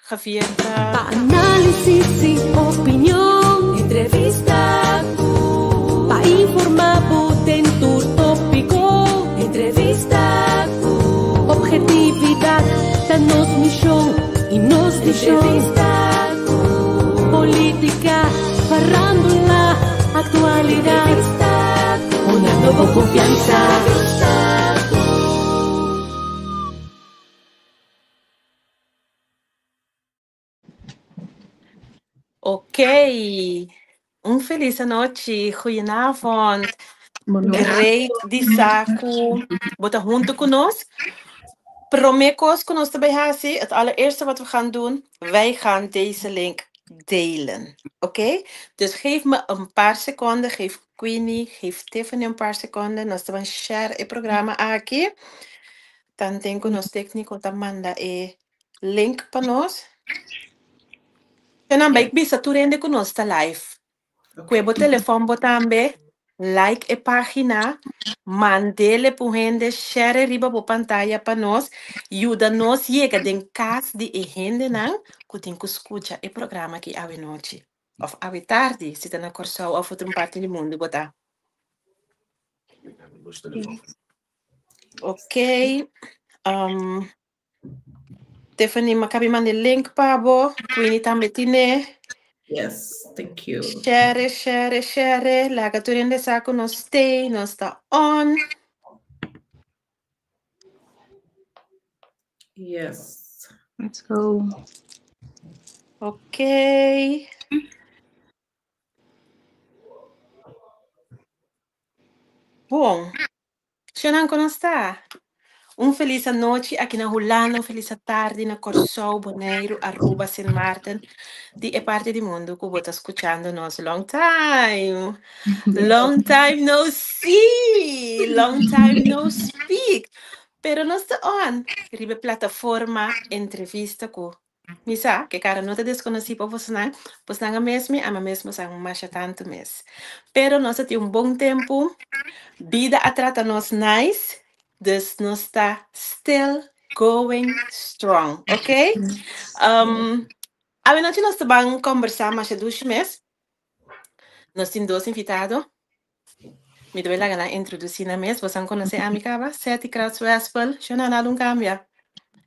Javier ta. Pa análisis i opinion, entrevista ku. Pa informá bo den tur tópiko, entrevista ku. Objetividat ta nos mishon i nos vishon. Entrevista ku. Polítika, farándula, aktualidat. Entrevista ku. Dunando bo konfiansa. Entrevista ku. Ok, un felis anochi, goedenavond. Bonochi. Great di sa ku bo ta huntu ku nos. Promé kos ku nos ta bai hasi, het allereerste wat we gaan doen, wij gaan deze link delen. Oké? Dus geef me een paar seconden, geef Queenie, geef Tiffany een paar seconden. Nos ta ban share e programa aki. Tanten ku nos tékniko ta manda e link pa nos. Nan bai bisa tur hende ku nos ta live. Kue bo telefòn bo tambe, like e página, mandele pa un hende, share riba bo pantaya pa nos, yuda nos yega den kas di e hendenan ku tin ku skucha e programa aki awe nochi òf awe tardi si ta na Kòrsou òf otro parti di mundu bo ta. Ok, Tiffany, mi a kabi manda e link pa bo. Queenie tambe tine. Yes, thank you. Share, share, share. Laga tur hende sa ku nos stay, nos ta on. Yes. Let's go. Ok. Bon. Shonan kon nos ta? Un felis anochi aki na Hulanda, un felis atardi na Kòrsou, Boneiru, Aruba, Sint Maarten, di e parti di mundu ku bo ta skuchando nos. Long time! Long time no see! Long time no speak! Pero nos ta on riba e plataforma Entrevista ku Mi sa ke kara no ta deskonosí pa bosonan, bosnan a mes mi, ama mes bosan masha tantu mes. Pero nos a tin un bon tempu, bida a trata nos nice, dus nos ta still going strong, ok? Um, awenochi nos ta ban kombersá masha dushi mes. Nos tin dos invitado. Mi ta bai laga nan introdusí nan mes. Bosan konosé ami kaba? Seti Krauts Wespel. Shona nada un kambia.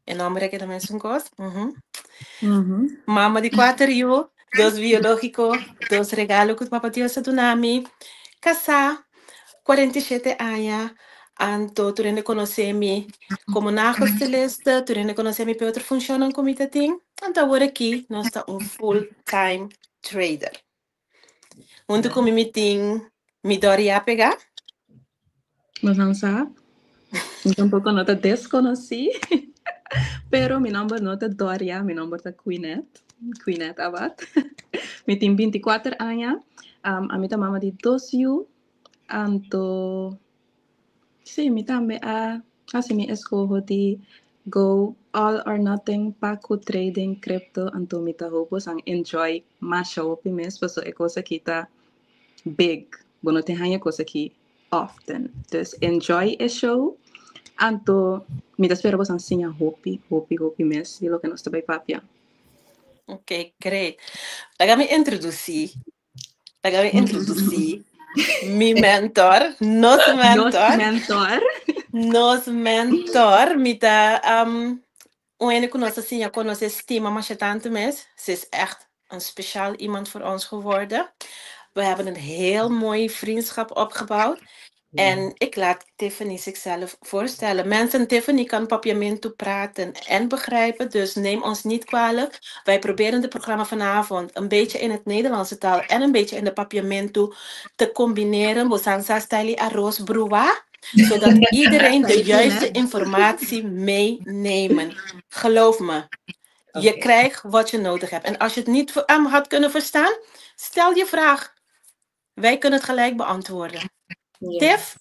E nomber a keda mesun kos. Mama di kuater yu, dos biológiko, dos regalo ku Papa Dios a duna mi. Kasá, 47 aña, anto tur hende konosé mi komo nagelstiliste, tur hende konosé mi pa e otro funshonnan ku mi ta tin. Anto awor aki nos ta un full time trader. Huntu ku mi mi tin mi Dori a pegá. Bosan sa, mi tampoko no ta deskonosí, pero mi nòmber no ta Doria, mi nòmber ta Queenette, Queenette Abad. Mi tin binti kuater aña, ami ta mama di dos yu, anto Sí, mi tambe a hasi mi eskoho di go all or nothing pa ku trading crypto anto mi ta hoop bosan enjoy masha hopi mes paso e kos aki ta big bo no tin haña kos aki often dus enjoy e show anto mi ta spera bosan siña hopi hopi hopi mes di loke nos ta bai papia. Ok, great. Laga mi introdusí Laga mi introdusí mi mentor, nos Nos mentor, mentor. nos mentor. Mi ta um, un hende ku nos a siña konosé, stima masha tantu mes. Ze is echt een speciaal iemand voor ons geworden. We hebben een heel mooi vriendschap opgebouwd. En ik laat Tiffany zichzelf voorstellen. Mensen, Tiffany kan papiamento praten en begrijpen, dus neem ons niet kwalijk. Wij proberen het programma vanavond een beetje in het Nederlandse taal en een beetje in de papiamento te combineren. Bosan sa style arroz brua, zodat iedereen de juiste informatie meenemen. Geloof me, je krijgt wat je nodig hebt. En als je het niet had kunnen verstaan, stel je vraag. Wij kunnen het gelijk beantwoorden. Tiff?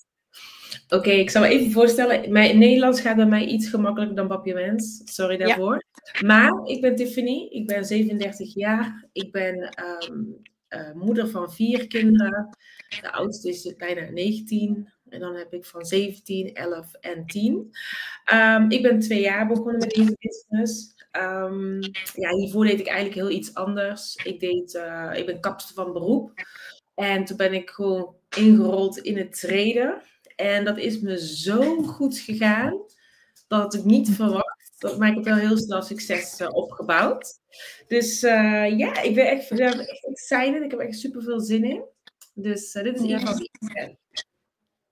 Oké, ik zal me even voorstellen. Mijn Nederlands gaat bij mij iets gemakkelijker dan Papiaments. Sorry daarvoor. Maar ik ben Tiffany. Ik ben 37 jaar. Ik ben moeder van 4 kinderen. De oudste is bijna 19. En dan heb ik van 17, 11 en 10. Ik ben 2 jaar begonnen met deze business. Ja, hiervoor deed ik eigenlijk heel iets anders. Ik ben kapster van beroep. En toen ben ik gewoon ingerold in het traden. En dat is me zo goed gegaan. Dat had ik niet verwacht. Maar ik heb wel heel snel succes opgebouwd. Dus ja, ik ben echt excited. Ik heb echt super veel zin in. Dus dit is in ieder geval wie ik ben.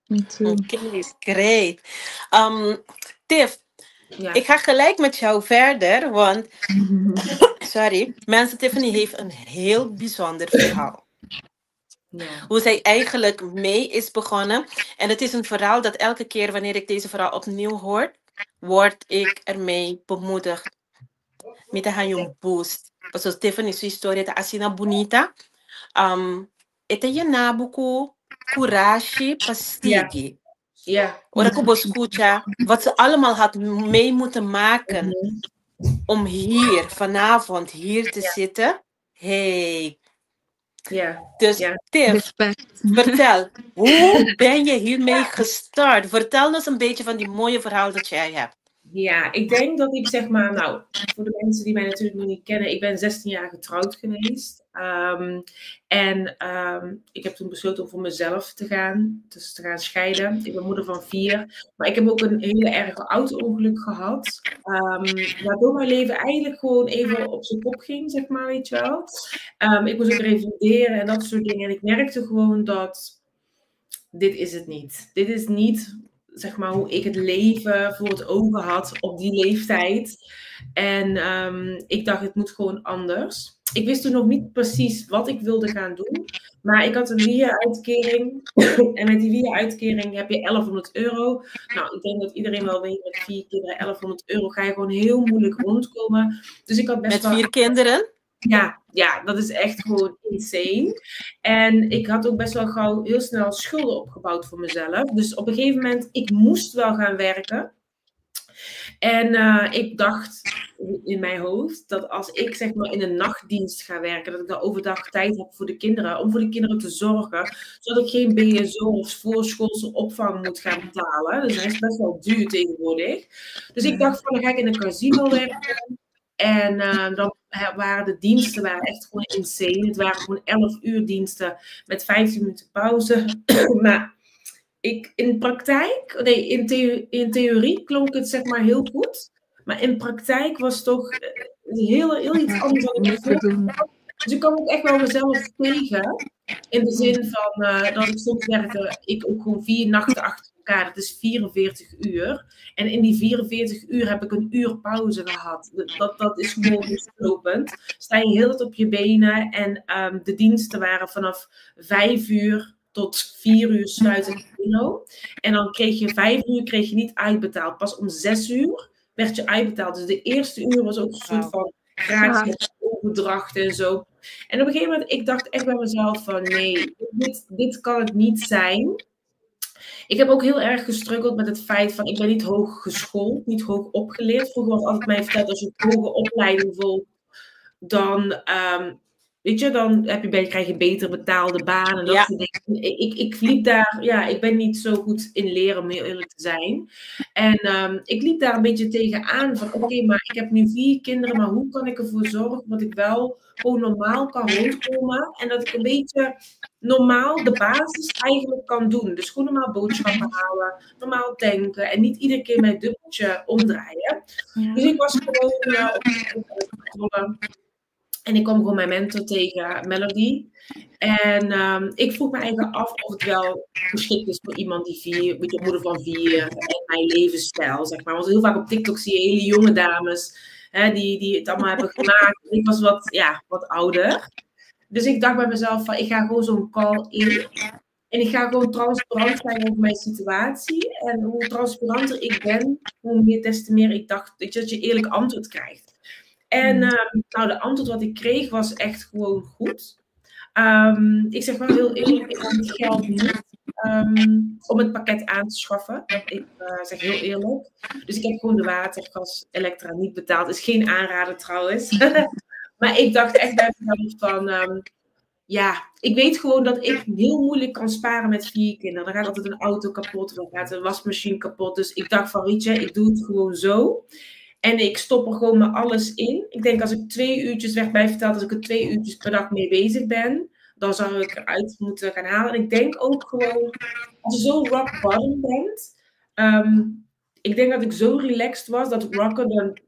Me too. Oké, great. Tiff, Ja. ik ga gelijk met jou verder, want, sorry, mensen, Tiffany heeft een heel bijzonder verhaal. Hoe zij eigenlijk mee is begonnen. En het is een verhaal dat elke keer wanneer ik deze verhaal opnieuw hoor, word ik ermee bemoedigd. Mi ta een boost. Paso Tiffany su historia ta asina bunita. E ta yena bo ku kurashi pa sigui. Ora ku bo skucha wat ze allemaal had mee moeten maken om hier vanavond hier te zitten. Hey. Dus Tiff, Respect. vertel, hoe ben je hiermee gestart? Vertel ons een beetje van die mooie verhaal dat jij hebt. Ja, ik denk dat ik zeg maar, nou, voor de mensen die mij natuurlijk nog niet kennen, ik ben 16 jaar getrouwd geweest. En ik heb toen besloten om voor mezelf te gaan, dus te gaan scheiden. Ik ben moeder van 4, maar ik heb ook een hele erge auto-ongeluk gehad, waardoor mijn leven eigenlijk gewoon even op zijn kop ging, zeg maar, weet je wel. Ik moest ook revalideren en dat soort dingen. En ik merkte gewoon dat dit is het niet. Dit is niet, zeg maar, hoe ik het leven voor het ogen had op die leeftijd. En ik dacht, het moet gewoon anders. Ik wist toen nog niet precies wat ik wilde gaan doen. Maar ik had een WIA-uitkering. En met die WIA-uitkering heb je €1100. Nou, ik denk dat iedereen wel weet, met vier kinderen, €1100 ga je gewoon heel moeilijk rondkomen. Dus ik had best Met wel vier kinderen? Ja, dat is echt gewoon insane. En ik had ook best wel gauw heel snel schulden opgebouwd voor mezelf. Dus op een gegeven moment, ik moest wel gaan werken. En ik dacht in mijn hoofd dat als ik zeg maar in een nachtdienst ga werken, dat ik dan overdag tijd heb voor de kinderen, om voor de kinderen te zorgen, zodat ik geen BSO of voorschoolse opvang moet gaan betalen. Dus dat is best wel duur tegenwoordig. Dus ik dacht van, dan ga ik in een casino werken. En dan waren de diensten echt gewoon insane. Het waren gewoon 11 uur diensten met 15 minuten pauze. Maar ik, in praktijk, nee, in theorie klonk het zeg maar heel goed. Maar in praktijk was het toch heel, heel iets anders dan ik Niet te doen. Dus ik kwam ook echt wel mezelf tegen. In de zin van dat ik soms werkte, ik ook gewoon 4 nachten achter elkaar. Dat is 44 uur. En in die 44 uur heb ik een uur pauze gehad. Dat is gewoon slopend. Sta je heel tijd op je benen. En de diensten waren vanaf 5 uur tot 4 uur sluiten het casino. En dan kreeg je 5 uur kreeg je niet uitbetaald. Pas om 6 uur werd je uitbetaald. Dus de eerste uur was ook een soort van gratis overdracht en zo. En op een gegeven moment, ik dacht echt bij mezelf van nee, dit kan het niet zijn. Ik heb ook heel erg gestruggeld met het feit van ik ben niet hoog geschoold, niet hoog opgeleerd. Vroeger was altijd mij verteld, als je een hoge opleiding volgt, dan, weet je, dan krijg je beter betaalde banen en dat soort dingen. Ik liep daar, ja, ik ben niet zo goed in leren, om heel eerlijk te zijn. En ik liep daar een beetje tegenaan van, oké, maar ik heb nu 4 kinderen, maar hoe kan ik ervoor zorgen dat ik wel gewoon normaal kan rondkomen en dat ik een beetje normaal de basis eigenlijk kan doen. Dus gewoon normaal boodschappen halen, normaal tanken en niet iedere keer mijn dubbeltje omdraaien. Dus ik was gewoon op de en ik kwam gewoon mijn mentor tegen, Melody. En ik vroeg me eigenlijk af of het wel geschikt is voor iemand die 4, weet je, moeder van 4 en mijn levensstijl, zeg maar. Want heel vaak op TikTok zie je hele jonge dames, hè, die het allemaal hebben gemaakt. Ik was wat, ja, wat ouder. Dus ik dacht bij mezelf van, ik ga gewoon zo'n call in. En ik ga gewoon transparant zijn over mijn situatie. En hoe transparanter ik ben, hoe meer, des te meer ik dacht, weet je, dat je eerlijk antwoord krijgt. En nou, de antwoord wat ik kreeg was echt gewoon goed. Ik zeg wel heel eerlijk, ik had het geld niet om het pakket aan te schaffen. Ik zeg heel eerlijk. Dus ik heb gewoon de water, gas, elektra niet betaald. Is geen aanrader trouwens. Maar ik dacht echt bij mezelf van, Ja, ik weet gewoon dat ik heel moeilijk kan sparen met vier kinderen. Dan gaat altijd een auto kapot, dan gaat een wasmachine kapot. Dus ik dacht van, weet je, ik doe het gewoon zo. En ik stop er gewoon mijn alles in. Ik denk als ik 2 uurtjes, werd mij verteld, als ik er 2 uurtjes per dag mee bezig ben, dan zou ik eruit moeten gaan halen. En ik denk ook gewoon, als je zo rock bottom bent, ik denk dat ik zo relaxed was dat rocken dan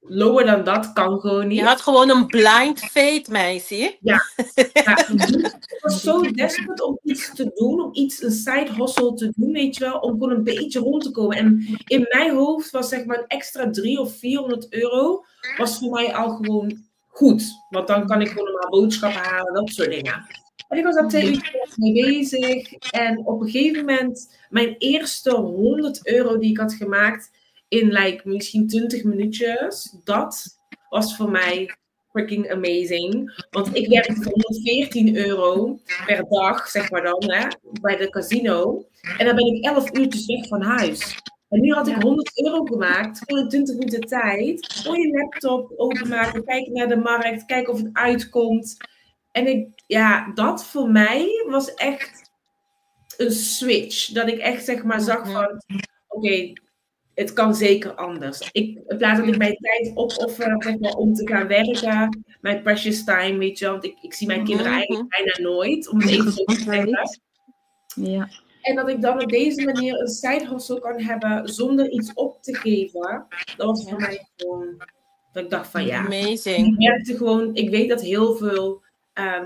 lower dan dat kan gewoon niet. Je had gewoon een blind faith, meisje. Ja, ik was zo desperate om iets te doen, om iets, een side hustle te doen, weet je wel, om gewoon een beetje rond te komen. En in mijn hoofd was zeg maar een extra 300 of €400 was voor mij al gewoon goed. Want dan kan ik gewoon normaal boodschappen halen, dat soort dingen. En ik was daar 2 uur mee bezig. En op een gegeven moment, mijn eerste €100 die ik had gemaakt in like, misschien 20 minuutjes, dat was voor mij freaking amazing. Want ik werkte voor €114 per dag, zeg maar dan, hè, bij de casino. En dan ben ik 11 uurtjes weg van huis. En nu had ik €100 gemaakt, gewoon in 20 minuten tijd. Gewoon je laptop openmaken, kijken naar de markt, kijken of het uitkomt. En ik, ja, dat voor mij was echt een switch. Dat ik echt zeg maar zag van, oké, het kan zeker anders. In plaats dat ik mijn tijd opoffer zeg maar, om te gaan werken, mijn precious time, weet je, want ik zie mijn kinderen eigenlijk bijna nooit, om het even zo te zeggen. En dat ik dan op deze manier een side hustle kan hebben zonder iets op te geven, dat was voor mij gewoon, dat ik dacht van ja. Amazing. Ik merkte gewoon, ik weet dat heel veel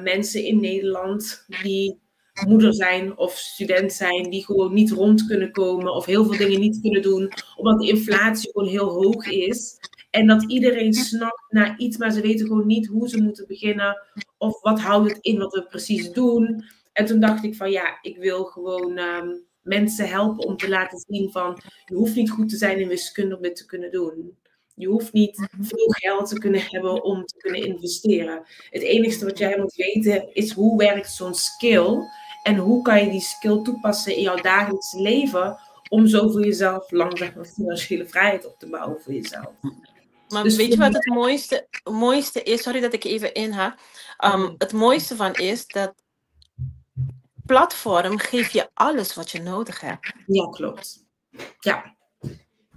mensen in Nederland die moeder zijn of student zijn, die gewoon niet rond kunnen komen of heel veel dingen niet kunnen doen, omdat de inflatie gewoon heel hoog is. En dat iedereen snakt naar iets, maar ze weten gewoon niet hoe ze moeten beginnen of wat houdt het in wat we precies doen. En toen dacht ik van ja, ik wil gewoon mensen helpen om te laten zien van je hoeft niet goed te zijn in wiskunde om dit te kunnen doen. Je hoeft niet veel geld te kunnen hebben om te kunnen investeren. Het enige wat jij moet weten is hoe werkt zo'n skill en hoe kan je die skill toepassen in jouw dagelijkse leven om zo voor jezelf langzaam financiële vrijheid op te bouwen voor jezelf. Maar Dus weet je voor wat het mooiste is? Sorry dat ik even inha. Het mooiste van is dat platform geeft je alles wat je nodig hebt. Ja, klopt. Ja.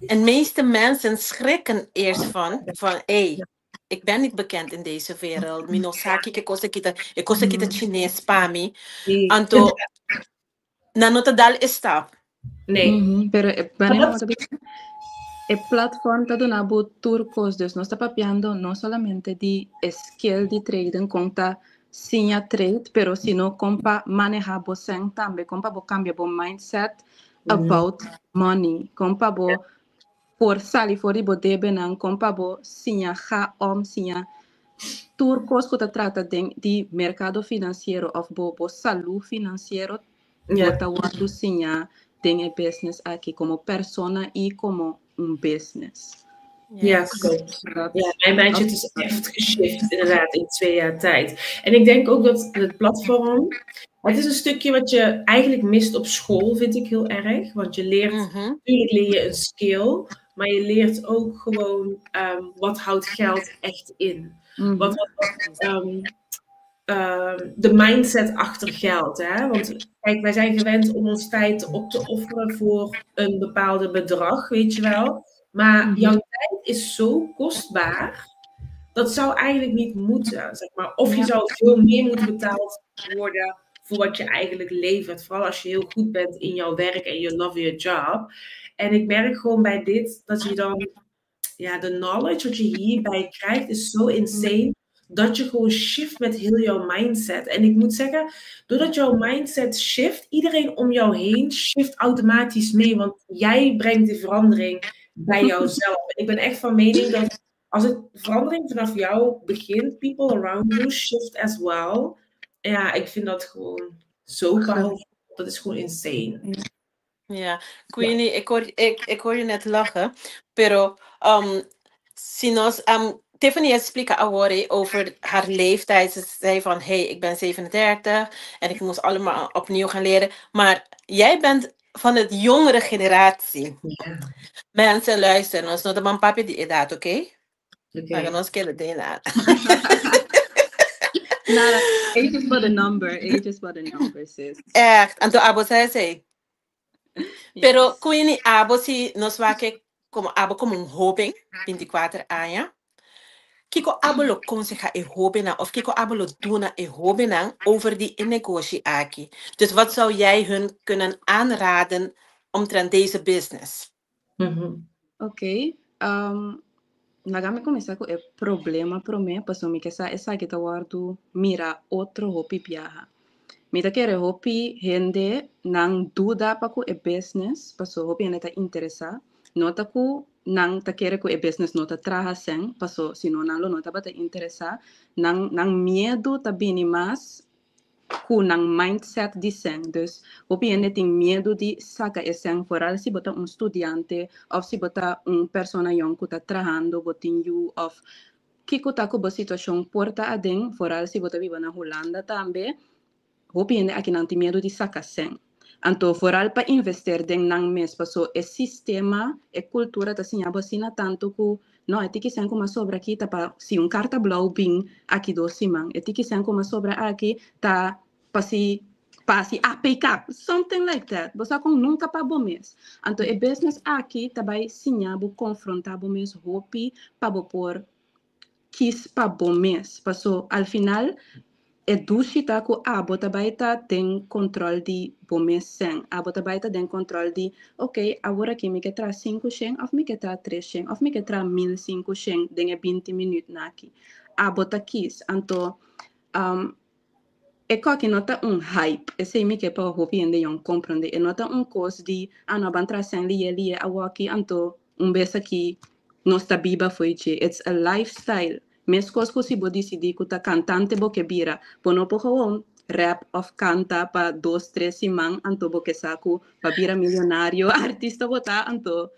En de meeste mensen schrikken eerst van hé, hey, ik ben niet bekend in deze wereld. Mi no sa ki e kos aki ta, e kos aki ta Chinees pa mi. Anto, nan no ta dal e stap. Nee. Pero wanneer e platform ta duna bo tur kos, dus nos ta papiando no solamente di skill di trading kon ta siña trade, pero sino kon pa maneha bo sen tambe, kon pa bo kambia bo mindset about money, kon pa bo por sali for di bo debenan, kon pa bo siña ga om siña tur kos ku ta trata den di merkado finansiero of bo salú finansiero. Bo ta wòrdu siña den e business aki komo persona i komo un business. Ja, klopt. Ja, mijn mindset is echt geshift inderdaad in 2 jaar tijd. En ik denk ook dat het platform, het is een stukje wat je eigenlijk mist op school, vind ik heel erg. Want je leert, natuurlijk leer je een skill, maar je leert ook gewoon wat houdt geld echt in. Wat de mindset achter geld. Hè? Want kijk, wij zijn gewend om ons tijd op te offeren voor een bepaalde bedrag, weet je wel. Maar jouw tijd is zo kostbaar. Dat zou eigenlijk niet moeten, zeg maar. Of je zou veel meer moeten betaald worden voor wat je eigenlijk levert. Vooral als je heel goed bent in jouw werk en je love your job. En ik merk gewoon bij dit dat je dan, ja, de knowledge wat je hierbij krijgt is zo insane. Dat je gewoon shift met heel jouw mindset. En ik moet zeggen, doordat jouw mindset shift, iedereen om jou heen shift automatisch mee. Want jij brengt de verandering bij jouzelf. Ik ben echt van mening dat als het verandering vanaf jou begint, people around you shift as well. Ja, ik vind dat gewoon zo powerful. Dat is gewoon insane. Ja, Queenie, ik hoor je net lachen. Pero si nos, Tiffany explica awor over haar leeftijd. Ze zei van, hey, ik ben 37 en ik moest allemaal opnieuw gaan leren. Maar jij bent van het jongere generatie. Ja. Mensen, luister, nos no ta ban papia di edat, oké? Oké. Maar nos kere den. Nada, age is but a number. Age is but a number, sis. Echt, anto abo sa esei. Pero Queenie, abo si nos wak komo abo komo un hóben, 24 aña, kiko abo lo konsehá e hóbennan òf kiko abo lo duna e hóbennan over di e negoshi aki? Dus wat zou jij hun kunnen aanraden omtrent deze business? Ok, laga mi kuminsá ku e problema promé, pasobra mi ke sa esaki ta wòrdu mira otro hopi biaha. Mi ta kere hopi hende nan duda pa ku e business, pasobra hopi hende ta interesá. No ta ku nan ta kere ku e business no ta traha sèn, pasobra si no nan lo no tabata interesá. Nan nan miedu ta bini mas ku nan mindset di sèn. Dus hopi hende tin miedu di saka e sèn, foral si bo ta un studiante òf si bo ta un persona yòn ku ta trahando, bo tin yu òf kiko ta ku bo situashon por ta aden, foral si bo ta biba na Hulanda tambe, hopi hende aki nan tin miedu di saka sèn. Anto foral pa invester den nan mes, paso e sistema, e kultura ta siña bo asina tantu ku no, e tiki sèn ku mas sobra aki ta pa si un karta blou bin aki dos siman, e tiki sèn ku mas sobra aki ta pa si pa hasi APK, something like that. Bo sa kon nunka pa bo mes. Anto e business aki ta bai siña bo konfrontá bo mes hopi pa bo por kis pa bo mes. Paso al final e dushi ta ku abo ta bai ta den kontrol di bo mes sèn. Abo ta bai ta den kontrol di, ok, awor aki mi ke traha 500 òf mi ke traha 300 òf mi ke traha 1500 den e 20 minütnan aki. Abo ta kis. Anto e koki no ta un hype, esei mi ke pa hopi hende yon komprondé. E no ta un kos di, ah no, ban traha sèn lié lié awoki, anto un bes aki nos ta biba fo'i dje. It's a lifestyle. Meskos ku si bo disidí ku ta kantante bo ke bira, bo no por gewoon rap òf kanta pa dos, tres siman, anto bo ke sa ku pa bira milionario, artista bo ta, anto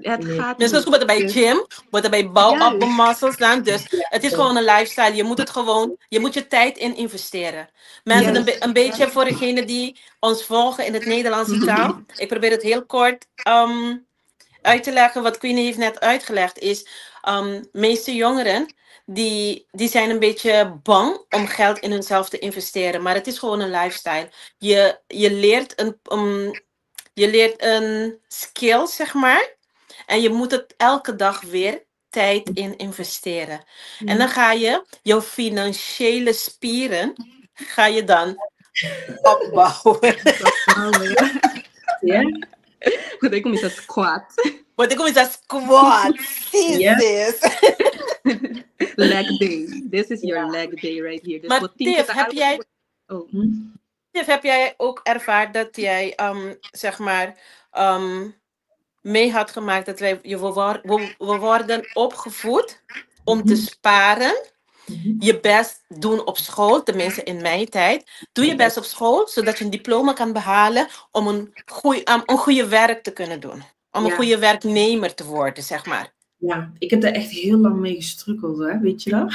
Het gaat Net zoals niet. bo ta bai gym, bo ta bai bouw op de muscles dan. Dus het is gewoon een lifestyle. Je moet het gewoon, je moet je tijd in investeren. Mensen, een beetje voor degenen die ons volgen in het Nederlandse taal. Ik probeer het heel kort uit te leggen. Wat Queenie heeft net uitgelegd is, meeste jongeren die zijn een beetje bang om geld in hunzelf te investeren. Maar het is gewoon een lifestyle. Je leert een skill, zeg maar. En je moet het elke dag weer tijd in investeren. En dan ga je jouw financiële spieren ga je dan opbouwen. Bo ta kuminsá squat. Bo ta kuminsá squat. Sí, sis. Leg day. This is your leg day right here. Dus Maar bo tin ku Tiff, ta heb algo jij Oh. Tiff, heb jij ook ervaard dat jij, zeg maar, mee had gemaakt dat wij, je, we, wor- we, we worden opgevoed om te sparen, je best doen op school, tenminste in mijn tijd. Doe je best op school, zodat je een diploma kan behalen om een goede werk te kunnen doen. Om een goede werknemer te worden, zeg maar. Ja, ik heb daar echt heel lang mee gestruggeld, hè, weet je dat?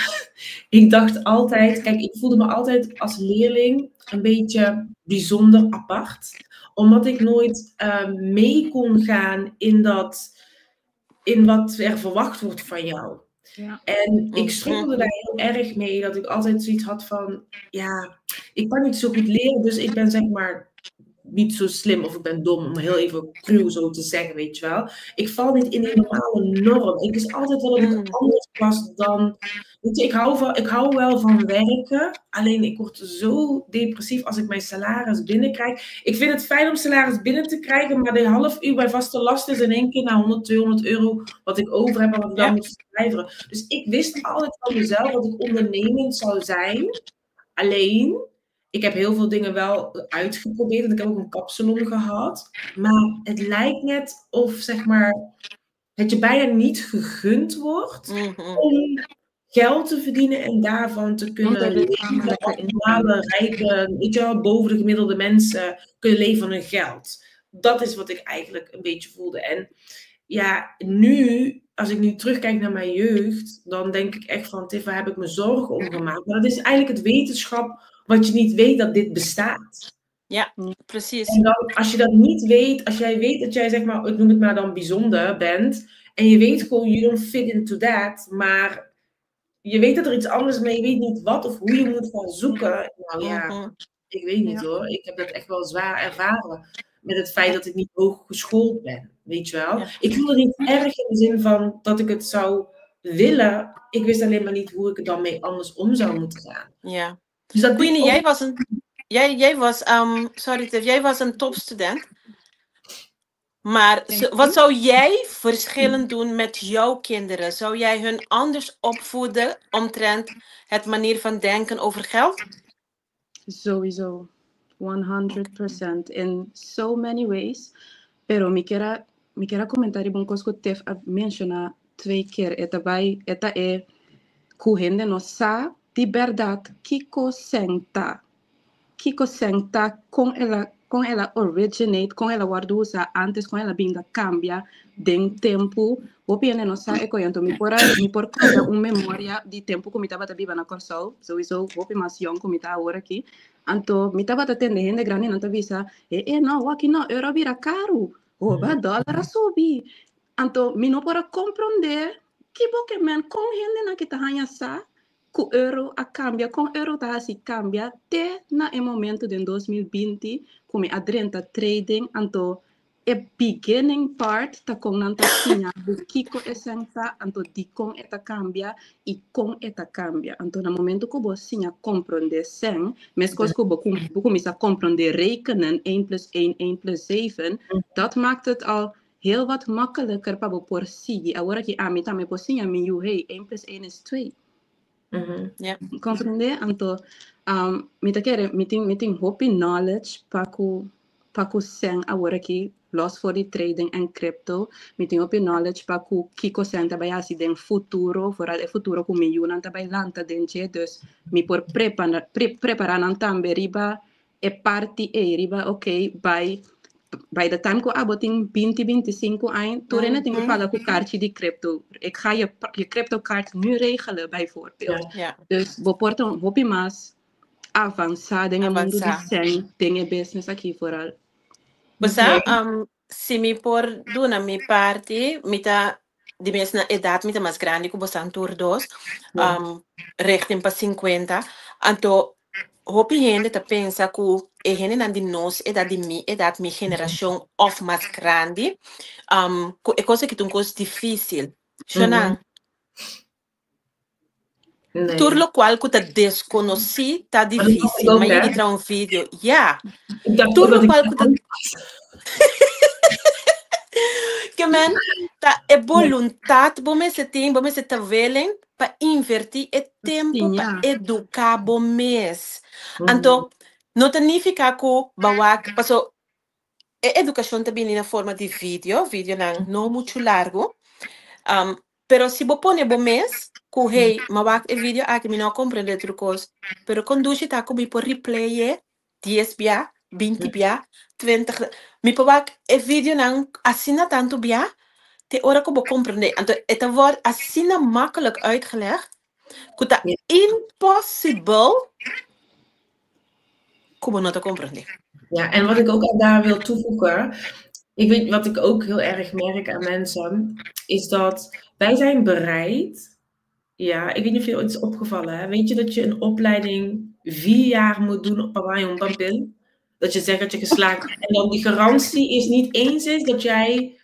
Ik dacht altijd, kijk, ik voelde me altijd als leerling een beetje bijzonder apart. Omdat ik nooit mee kon gaan in wat er verwacht wordt van jou. En ik struggelde daar heel erg mee, dat ik altijd zoiets had van, ja, ik kan niet zo goed leren, dus ik ben zeg maar niet zo slim of ik ben dom, om heel even cru zo te zeggen, weet je wel. Ik val niet in die normale norm. Ik is altijd wel dat ik anders was dan... Weet je, ik hou wel van werken, alleen ik word zo depressief als ik mijn salaris binnenkrijg. Ik vind het fijn om salaris binnen te krijgen, maar de half uur bij vaste lasten is in één keer naar 100, 200 euro wat ik over heb en wat ik dan moet verwijveren. Dus ik wist altijd van mezelf dat ik ondernemend zou zijn. Alleen, ik heb heel veel dingen wel uitgeprobeerd. Want ik heb ook een kapsalon gehad. Maar het lijkt net of, zeg maar, het je bijna niet gegund wordt om geld te verdienen en daarvan te kunnen Want dat is leven namelijk als een normale, rijke, weet je wel, boven de gemiddelde mensen kunnen leven van hun geld. Dat is wat ik eigenlijk een beetje voelde. En ja, nu, als ik nu terugkijk naar mijn jeugd, dan denk ik echt van, Tiff, waar heb ik me zorgen om gemaakt? Maar dat is eigenlijk het wetenschap wat je niet weet dat dit bestaat. Ja, precies. En dan, als je dat niet weet, als jij weet dat jij, zeg maar, ik noem het maar dan bijzonder bent, en je weet gewoon, you don't fit into that, maar Je weet dat er iets anders is, maar je weet niet wat of hoe je moet gaan zoeken. Nou ja, ik weet niet hoor. Ik heb dat echt wel zwaar ervaren. Met het feit dat ik niet hoog geschoold ben. Weet je wel? Ik voelde het niet erg in de zin van dat ik het zou willen. Ik wist alleen maar niet hoe ik er dan mee anders om zou moeten gaan. Dus dat Queenie, ook- jij was een, jij, jij was, sorry Tiff, jij was een topstudent. Maar wat zou jij verschillend doen met jouw kinderen? Zou jij hun anders opvoeden omtrent het manier van denken over geld? Sowieso. 100%. In so many ways. Pero mi kier a komentá un kos ku Tiff a menshoná twee keer. E ta bai, e ta e ku hende no sa di berdat kiko sèn ta. Kiko sèn ta kon el a originate, kon el a wòrdu usá antes, kon el a bin ta kambia den tempu. Hopi hende no sa e kos. Anto mi por konta un memoria di tempu ku mi tabata biba na Kòrsou, sowieso hopi mas yòn ku mi ta awor aki. Anto mi tabata tende hende grandi nan ta bisa, e e no, aki no, euro bira karu. Oh, ba dòler a subi. Anto mi no por a komprondé ki bo ke men kon hende nan ku ta haña sa ku euro a kambia, kon euro ta hasi kambia te na e momento di 2020 ku mi a drenta trading. Anto e beginning part ta kon nan ta siña kiko e sèn ta, anto di kon e ta kambia i kon e ta kambia. Anto na momento ku bo siña komprondé sèn, meskos ku bo kuminsá komprondé rekenen, 1 plus 1, 1 plus 7, dat maakt het al heel wat makkelijker pa bo por sigui. Awor ku ami tambe por siña mi yu, hey, 1 plus 1 is 2. Komprondé? Anto, mi ta kere, mi tin hopi knowledge pa ku sèn awor aki, los for di trading en crypto. Mi tin hopi knowledge pa ku kiko sèn ta bai hasi den futuro, vooral e futuro ku mi yunan ta bai lanta den dje, dus mi por prepará nan tambe riba e parti e riba, ok, by the time ku abo tin 20, 25 aña, tur hende tin ku paga ku karchi di crypto. Ik ga je cryptokaart nu regelen, bijvoorbeeld. Dus bo por ta hopi mas avansá den e mundu di Avansá. sèn, den e business aki vooral. Basta, si mi por duna mi parti, mi ta di mes na edat, mi ta mas grandi ku boso tur dos, richting pa 50. Anto, hopi hende ta pensa ku e hendenan di nos edat, di mi edat, mi generashon òf mas grandi, ku e kos aki ta un kos difísil. Shonan, Nee. Tur lokual ku ta deskonosí ta Maar dat dacht ik difísil. ook, Maar hè? jullie trouwens een video. Ja. Ik dacht Tur ook dat ik lokual ku ta Ke men ta e boluntat bo mester tin, bo mester ta willing pa invertí e tempu pa eduká bo mes. Anto, no ta nifiká ku bo a wak, paso e edukashon ta bini na forma di video, videonan no muchu largu. Pero si bo pone bo mes, ku hey, m'a wak e video aki mi no a komprondé tur kos, pero kondushi ta ku mi por replay e 10 bia, 20 bia, 20, mi por wak e videonan asina tantu bia, te ora ku bo komprondé. Anto, het wordt asina makkelijk uitgelegd, ku ta impossible ku bo no ta komprondé. Ja, en wat ik ook al daar wil toevoegen, ik weet wat ik ook heel erg merk aan mensen, is dat wij zijn bereid, ja, ik weet niet of je ooit is opgevallen, hè? Weet je dat je een opleiding 4 jaar moet doen op Hawaii Pampil? Dat je zegt dat je geslaagd bent. En dan die garantie is niet eens is dat jij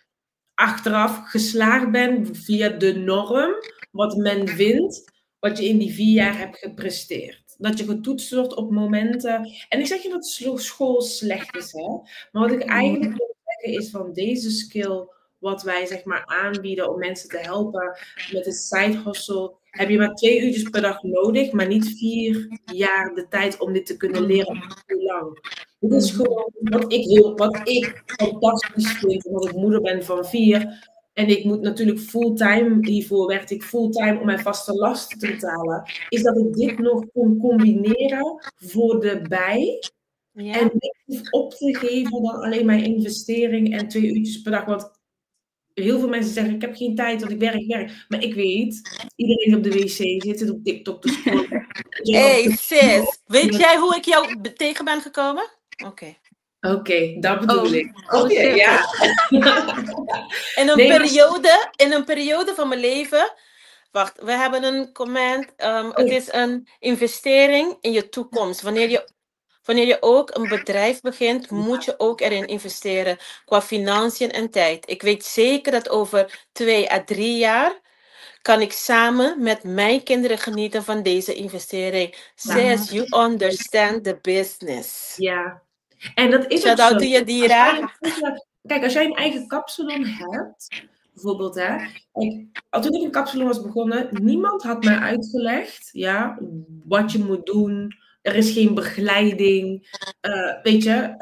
achteraf geslaagd bent via de norm, wat men vindt, wat je in die 4 jaar hebt gepresteerd. Dat je getoetst wordt op momenten. En ik zeg je dat school slecht is, hè? Maar wat ik eigenlijk wil zeggen is van deze skill, wat wij zeg maar aanbieden om mensen te helpen met een side hustle, heb je maar 2 uurtjes per dag nodig, maar niet 4 jaar de tijd om dit te kunnen leren. Hoe lang? Dit is gewoon wat ik wil, wat ik fantastisch vind, omdat ik moeder ben van vier. En ik moet natuurlijk fulltime, hiervoor werkte ik fulltime om mijn vaste lasten te betalen. Is dat ik dit nog kon combineren voor de bij. En niks hoef op te geven dan alleen mijn investering en 2 uurtjes per dag. Want heel veel mensen zeggen, ik heb geen tijd, want ik werk, ik werk. Maar ik weet, iedereen die op de wc zit, zit op TikTok te scrollen. Hey sis, weet jij hoe ik jou tegen ben gekomen? Oké. Oké, dat bedoel ik. Oh, Oké, shit. ja. In een Nee, maar- periode, in een periode van mijn leven Wacht, we hebben een comment. Het is een investering in je toekomst. Wanneer je ook een bedrijf begint, moet je ook erin investeren qua financiën en tijd. Ik weet zeker dat over 2 à 3 jaar kan ik samen met mijn kinderen genieten van deze investering. Sis, you understand the business. Ja, en dat is ook Shout out zo. to Yadira. Kijk, als jij een eigen kapsalon hebt, bijvoorbeeld, hè. Kijk, al toen ik een kapsalon was begonnen, niemand had mij uitgelegd, ja, wat je moet doen. Er is geen begeleiding. Weet je,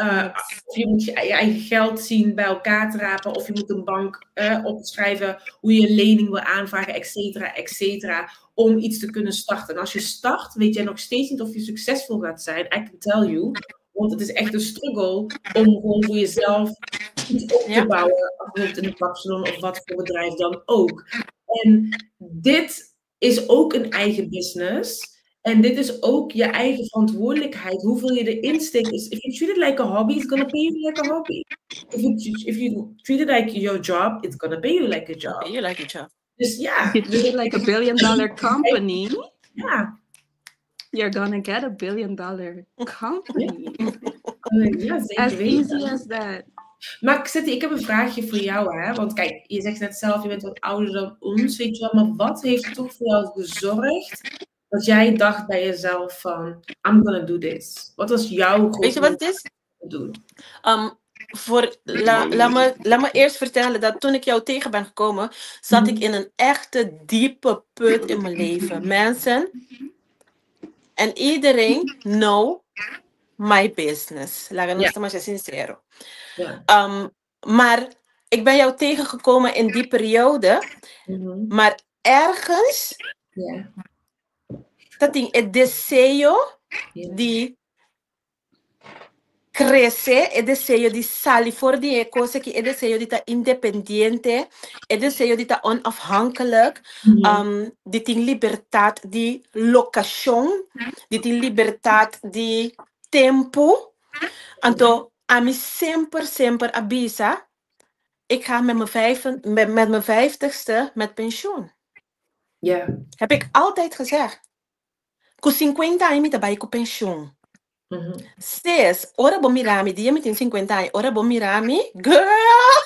of je moet je eigen geld zien bij elkaar te rapen, of je moet een bank opschrijven hoe je een lening wil aanvragen, et cetera, et cetera, om iets te kunnen starten. En als je start, weet jij nog steeds niet of je succesvol gaat zijn. I can tell you. Want het is echt een struggle om gewoon voor jezelf iets op te bouwen. Bijvoorbeeld in een kapsalon of wat voor bedrijf dan ook. En dit is ook een eigen business. En dit is ook je eigen verantwoordelijkheid. Hoeveel je erin steekt. Is, if you treat it like a hobby, it's gonna pay you like a hobby. If you treat it like your job, it's gonna pay you like a job. You like a job. Dus ja. If you treat it like a billion dollar company, you're gonna get a billion dollar company. Ja, zeker As weten. easy as that. Maar City, ik heb een vraagje voor jou, hè? Want kijk, je zegt net zelf, je bent wat ouder dan ons, weet je wel. Maar wat heeft er toch voor jou gezorgd dat jij dacht bij jezelf van, I'm gonna do this? Wat was jouw grote Weet je wat het is? doen? Laat me eerst vertellen dat toen ik jou tegen ben gekomen, zat ik in een echte diepe put in mijn leven. Mensen en iedereen know my business. Laat me maar sincero. Maar ik ben jou tegengekomen in die periode, maar ergens, dat ding, het deseo di crece, e deseo di sali for di e kos aki, e deseo di ta independiente, e deseo di ta onafhankelijk, di tin libertad di locacion, di tin libertad di tempo. Anto, ami semper, semper a bisa, ik ga met mijn 50ste met pensioen. Heb ik altijd gezegd. Cu 50 aña mi ta bay cu pensioen. Sis, ora bo mirami, dia mi tin 50 aña, ora bo mirami, girl!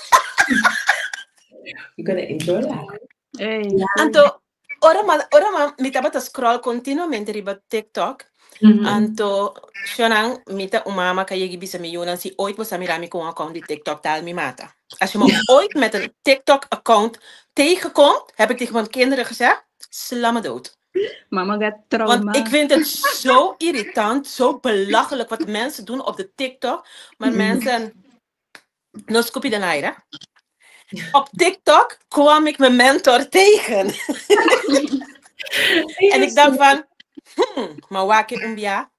You're gonna enjoy life. Hey. Anto, ora ma, mi tabata scroll continuamente riba TikTok. Anto, shonan, mi ta un mama cu a yega bisa mi yiunan, si ooit bo mirami cu un account di TikTok, dal mi mata. Als je me ooit met een TikTok-account tegenkomt, heb ik tegen mijn kinderen gezegd, sla me dood. Mama got trauma. Want ik vind het zo irritant, zo belachelijk wat mensen doen op de TikTok. Maar mensen, no scupi den aire. Op TikTok kwam ik mijn mentor tegen. En ik dacht van, maar wak e un bia,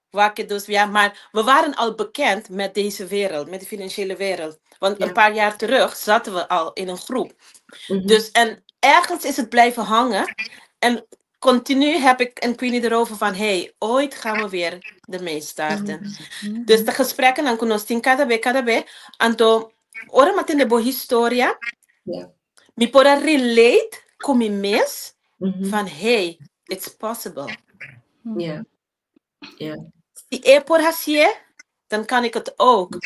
wak e dus ja. Maar we waren al bekend met deze wereld, met de financiële wereld. Want een paar jaar terug zaten we al in een groep. Dus, en ergens is het blijven hangen. En continu heb ik en Queenie erover van, hey, ooit gaan we weer ermee starten. Dus de gesprekken dan cu nos tin cada be, cada be. Anto, ora m'a tende bo historia. Mi por a relate cu mi mes van, hey, it's possible. Si e por haci'e, dan kan ik het ook.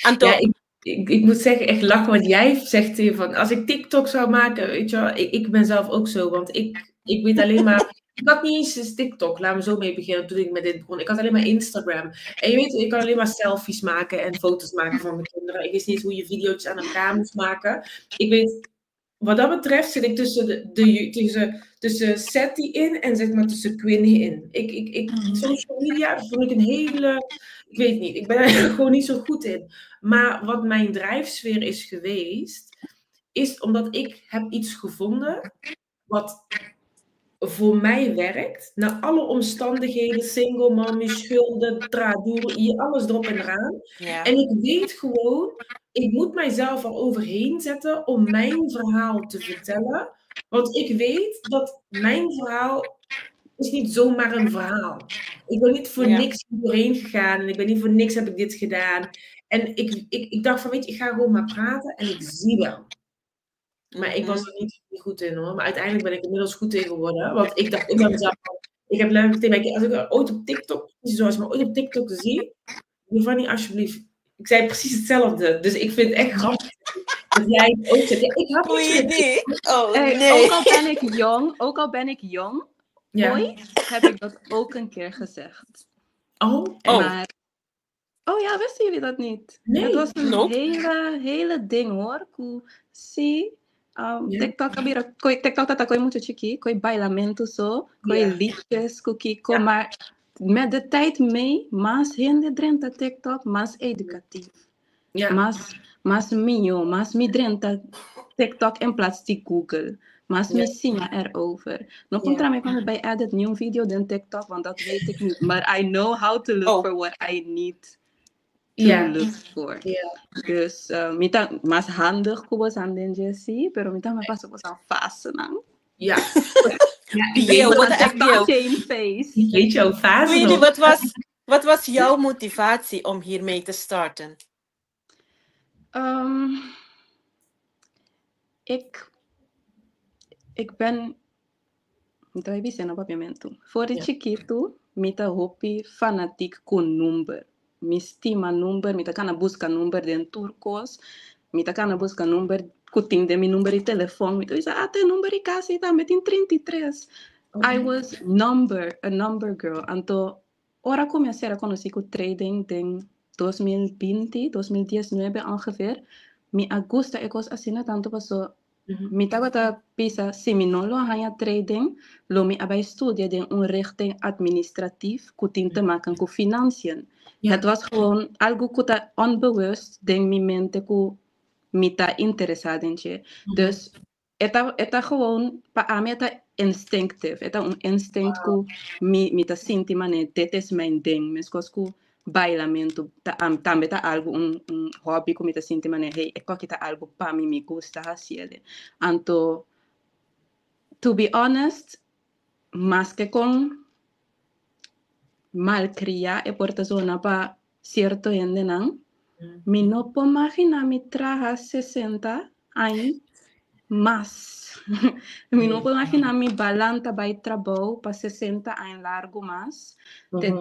Anto, Ja, ik moet zeggen, echt lachen, want jij zegt hier van, als ik TikTok zou maken, weet je wel, ik ben zelf ook zo, want ik weet alleen maar, ik had niet eens eens TikTok, laat me zo mee beginnen toen ik met dit begon. Ik had alleen maar Instagram. En je weet, ik kan alleen maar selfies maken en foto's maken van mijn kinderen. Ik wist niet hoe je video's aan elkaar moest maken. Ik weet, wat dat betreft zit ik tussen Seti in en zeg maar tussen Quinn in. Social media vond ik een hele, ik weet niet, ik ben er gewoon niet zo goed in. Maar wat mijn drijfsfeer is geweest, is omdat ik heb iets gevonden wat voor mij werkt. Na alle omstandigheden, single mommy, schulden, tradoer, hier alles erop en eraan. En ik weet gewoon, ik moet mijzelf er overheen zetten om mijn verhaal te vertellen. Want ik weet dat mijn verhaal is niet zomaar een verhaal. Ik ben niet voor niks doorheen gegaan en ik ben niet voor niks heb ik dit gedaan. En ik dacht van, weet je, ik ga gewoon maar praten en ik zie wel. Maar ik was er niet goed in hoor. Maar uiteindelijk ben ik inmiddels goed in geworden. Want ik dacht ook bij mezelf, ik heb letterlijk tegen mij, als ik ooit op TikTok, zoals ik me ooit op TikTok zie, Giovanni, alsjeblieft. Ik zei precies hetzelfde. Dus ik vind het echt grappig dat jij het ook zegt. Ja, ik had niet Oh, Hey, nee. Ook al ben ik jong, ook al ben ik jong, ooit heb ik dat ook een keer gezegd. Oh. Oh. Maar, oh ja, wisten jullie dat niet? Nee. Het was een Nope. hele, hele ding hoor. Ku si, TikTok abira, koi, TikTok tata koi mucho chiki, koi bailamento zo, koi liedjes, kukiko, maar met de tijd mee, mas hende drenta TikTok, mas educatief. Mas, mas mio, mas mi drenta TikTok in plaats di Google. Mas mi sinja erover. Nog contra mij kwam het bij edit nieuw video dan TikTok, want dat weet ik niet. Maar I know how to look for what I need to look for. Dus mi ta mas handig ku bos aan den Jesse, pero mi ta me paso bos aan fase nang. Ja, ik Yo, weet wat echt TikTok yo. shame face. Ik weet jouw fase Queenie, nog. wat was jouw motivatie om hiermee te starten? Ik ben. Então, ik ben op momento. Voor de chiquito, mi ta hopi fanatiek con number. Mi stima number, mi ta kana busca number den turcos, mi ta kana busca number kuting de mi number de telefoon. Mi ta bisa, ah, te number i kasi ta metin 33. I was a number girl. Anto, ora comecei a conhecer com trading den 2020, 2019 ongeveer. Mi agusta e cos assim tanto passou. Mi tabata pisa, si mi no lo hanya trading, lo mi abai studia den een richting administratief, ku tin te maken ku financiën. Het was gewoon algo ku ta onbewust den mi mente ku mi ta interessado in je. Dus eta gewoon, pa ami eta instinctief, eta un instinct ku mi ta sinti mane, dit is mijn ding. Meskos ku bailamento, ta, tambe ta algo un hobby ku mi ta sinti mane, hey, e koki ta algo pa mi, mi gusta hasiele. Anto, to be honest, mas que con malcria e porta zona pa cierto hende nan, mi no puedo imaginar mi traja 60 años más. Mi no puedo imaginar mi balanta bij trabalho pa 60 años largo más, te,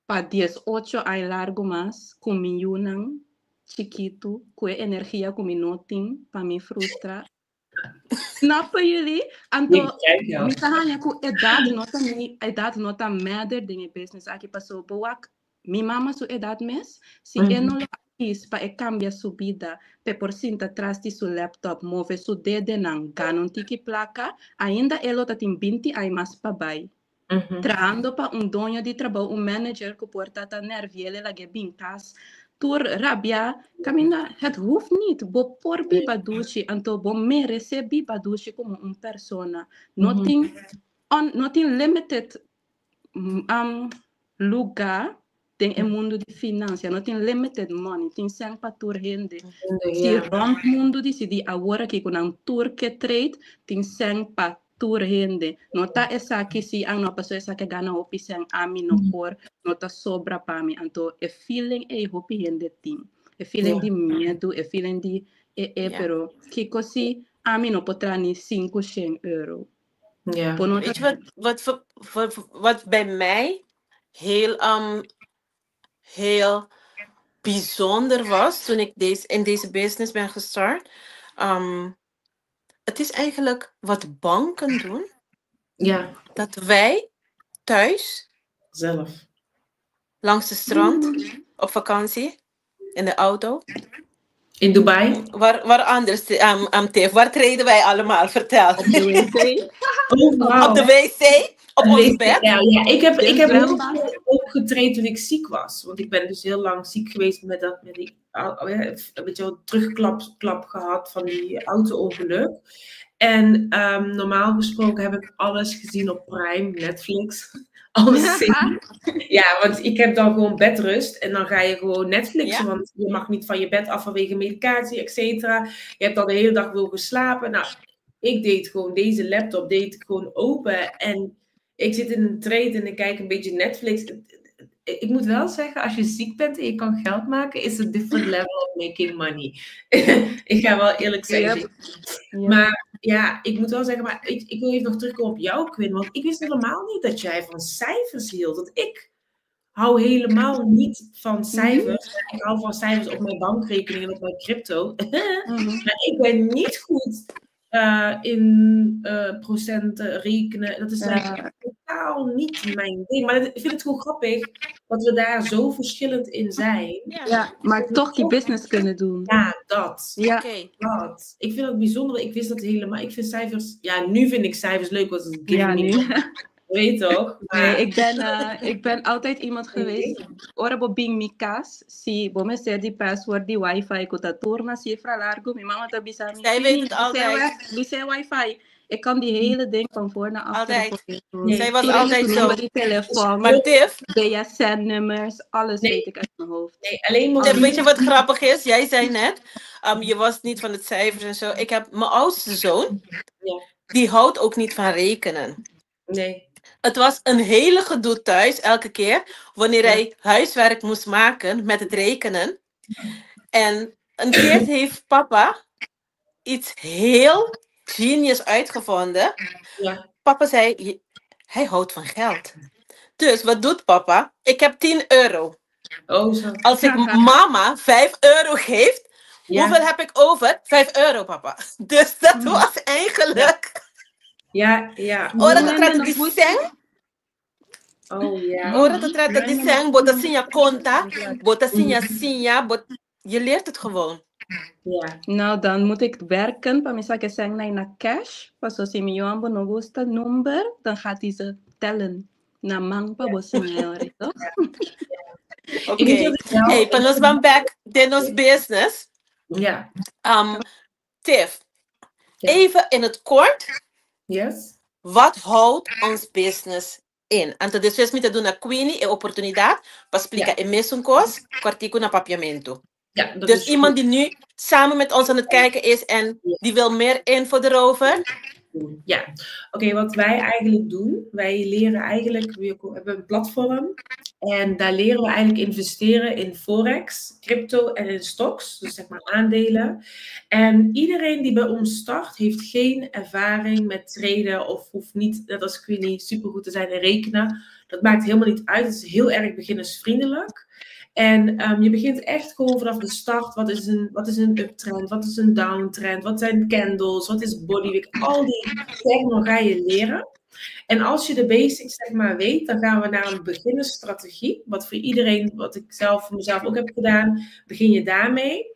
pa 18 años largo más, com mi yunan chiquito, com energia que mi no tin, pa mi frustra. Snappen jullie? Anto, Ik kijk jou. mi ta hanya ku edad no ta mi edad no ta matter den e business aki paso boak mi mama su edad mes si e no lo kies pa e cambia su vida pe por sinta tras di su laptop move su dedenan gana un tiki placa ainda e lo ta tin 20 aña mas pa bai. Trahando pa un doño di trabou, un manager ku por ta nerviele lage bin kas tur rabia, caminda, het hoeft niet. Bo por biba dushi, anto bo merece biba dushi como un persona. Nothing, on, nothing limited lugar den e mundo di financia, no tin limited money, tin sen pa tur hende. Si rond mundo di si di awor aki ku nan tur ke trade, tin sen pa tur hende. No ta esaki si ang no paso esaki gana hopi sen ami no por, no ta sobra pa mi. Anto e feeling e hopi hende tin. E feeling di miedo, e feeling di e pero kiko si ami no potrà ni 500 euro. Por no Weet je wat bij mij heel bijzonder was toen ik in deze business ben gestart? Het is eigenlijk wat banken doen. Dat wij thuis Zelf. Langs de strand, op vakantie, in de auto. In Dubai? Waar anders, Tiff, waar treden wij allemaal? Vertel. Op de wc. Oh, wow. Op de wc? Op ons wc, bed? Ja, ja. Ik heb De heel zwembad. veel ook getraind toen ik ziek was. Want ik ben dus heel lang ziek geweest met dat, met die, oh, ja, een beetje wel terugklap klap gehad van die auto-ongeluk. En normaal gesproken heb ik alles gezien op Prime, Netflix. Alles zien. Ja, want ik heb dan gewoon bedrust en dan ga je gewoon Netflixen, want je mag niet van je bed af vanwege medicatie, et cetera. Je hebt al de hele dag wil geslapen. Nou, ik deed gewoon deze laptop deed ik gewoon open en ik zit in een trade en ik kijk een beetje Netflix. Ik moet wel zeggen, als je ziek bent en je kan geld maken, is een different level of making money. Ik ga wel eerlijk zeggen. Maar ja, ik moet wel zeggen, maar ik wil even nog terugkomen op jou, Quinn. Want ik wist helemaal niet dat jij van cijfers hield. Want ik hou helemaal niet van cijfers. Ik hou van cijfers op mijn bankrekening en op mijn crypto. Maar ik ben niet goed in procenten rekenen. Dat is echt totaal niet mijn ding. Maar ik vind het gewoon grappig dat we daar zo verschillend in zijn. Ja, maar toch die business kunnen doen. Ja, dat. Dat. Ik vind dat bijzonder. Ik wist dat helemaal. Ik vind cijfers... Ja, nu vind ik cijfers leuk, want het Ja, me nu. Weet toch? Maar... Nee, ik ben altijd iemand geweest. Ora bo bin mi cas, si bo mester di password di wifi ku ta tur na sifra largo, mi mama ta bisa mi. Zij weet het altijd. Bisa wifi. Ik kan die hele ding van voor naar achter. Altijd. Voor Zij was altijd zo. Die telefoon, Maar Tiff, BSN-nummers, alles Nee. weet ik uit mijn hoofd. Nee, alleen maar... Tiff, weet je wat grappig is? Jij zei net, je was niet van het cijfers en zo. Ik heb mijn oudste zoon, die houdt ook niet van rekenen. Nee. Het was een hele gedoe thuis, elke keer, wanneer hij huiswerk moest maken met het rekenen. En een keer heeft papa iets heel genius uitgevonden. Papa zei, hij houdt van geld. Dus wat doet papa? Ik heb €10. Oh, zo. Als ik mama €5 geef, hoeveel heb ik over? €5, papa. Dus dat was eigenlijk... Ora ta trata di sen. Oh, ja. Ora ta trata di sen, bo ta siña konta, bo ta siña siña, je leert het gewoon. Nou, dan moet ik werken. Pa mi sa ku na cash. Paso si mi ambo no gusta number, dan gaat hij ze tellen. Na man pa bo siña, toch? Oké. Hey, pa nos ban back den nos business. Tiff, even in het kort. Wat houdt ons business in? Anto despues mi ta duna Queenie e oportunidat pa splika e mesun kos, kòrtiku na papiamentu. Ja, dat Dus is iemand goed. die nu samen met ons aan het kijken is en die wil meer info erover. Ja, oké, wat wij eigenlijk doen, wij leren eigenlijk, we hebben een platform en daar leren we eigenlijk investeren in forex, crypto en in stocks, dus zeg maar aandelen. En iedereen die bij ons start, heeft geen ervaring met traden of hoeft niet, net als Queenie, supergoed te zijn in rekenen. Dat maakt helemaal niet uit, het is heel erg beginnersvriendelijk. En je begint echt gewoon vanaf de start. Wat is een uptrend? Wat is een downtrend? Wat zijn candles? Wat is bodywick? Al die termen ga je leren. En als je de basics zeg maar weet, dan gaan we naar een beginnersstrategie. Wat voor iedereen, wat ik zelf voor mezelf ook heb gedaan, begin je daarmee.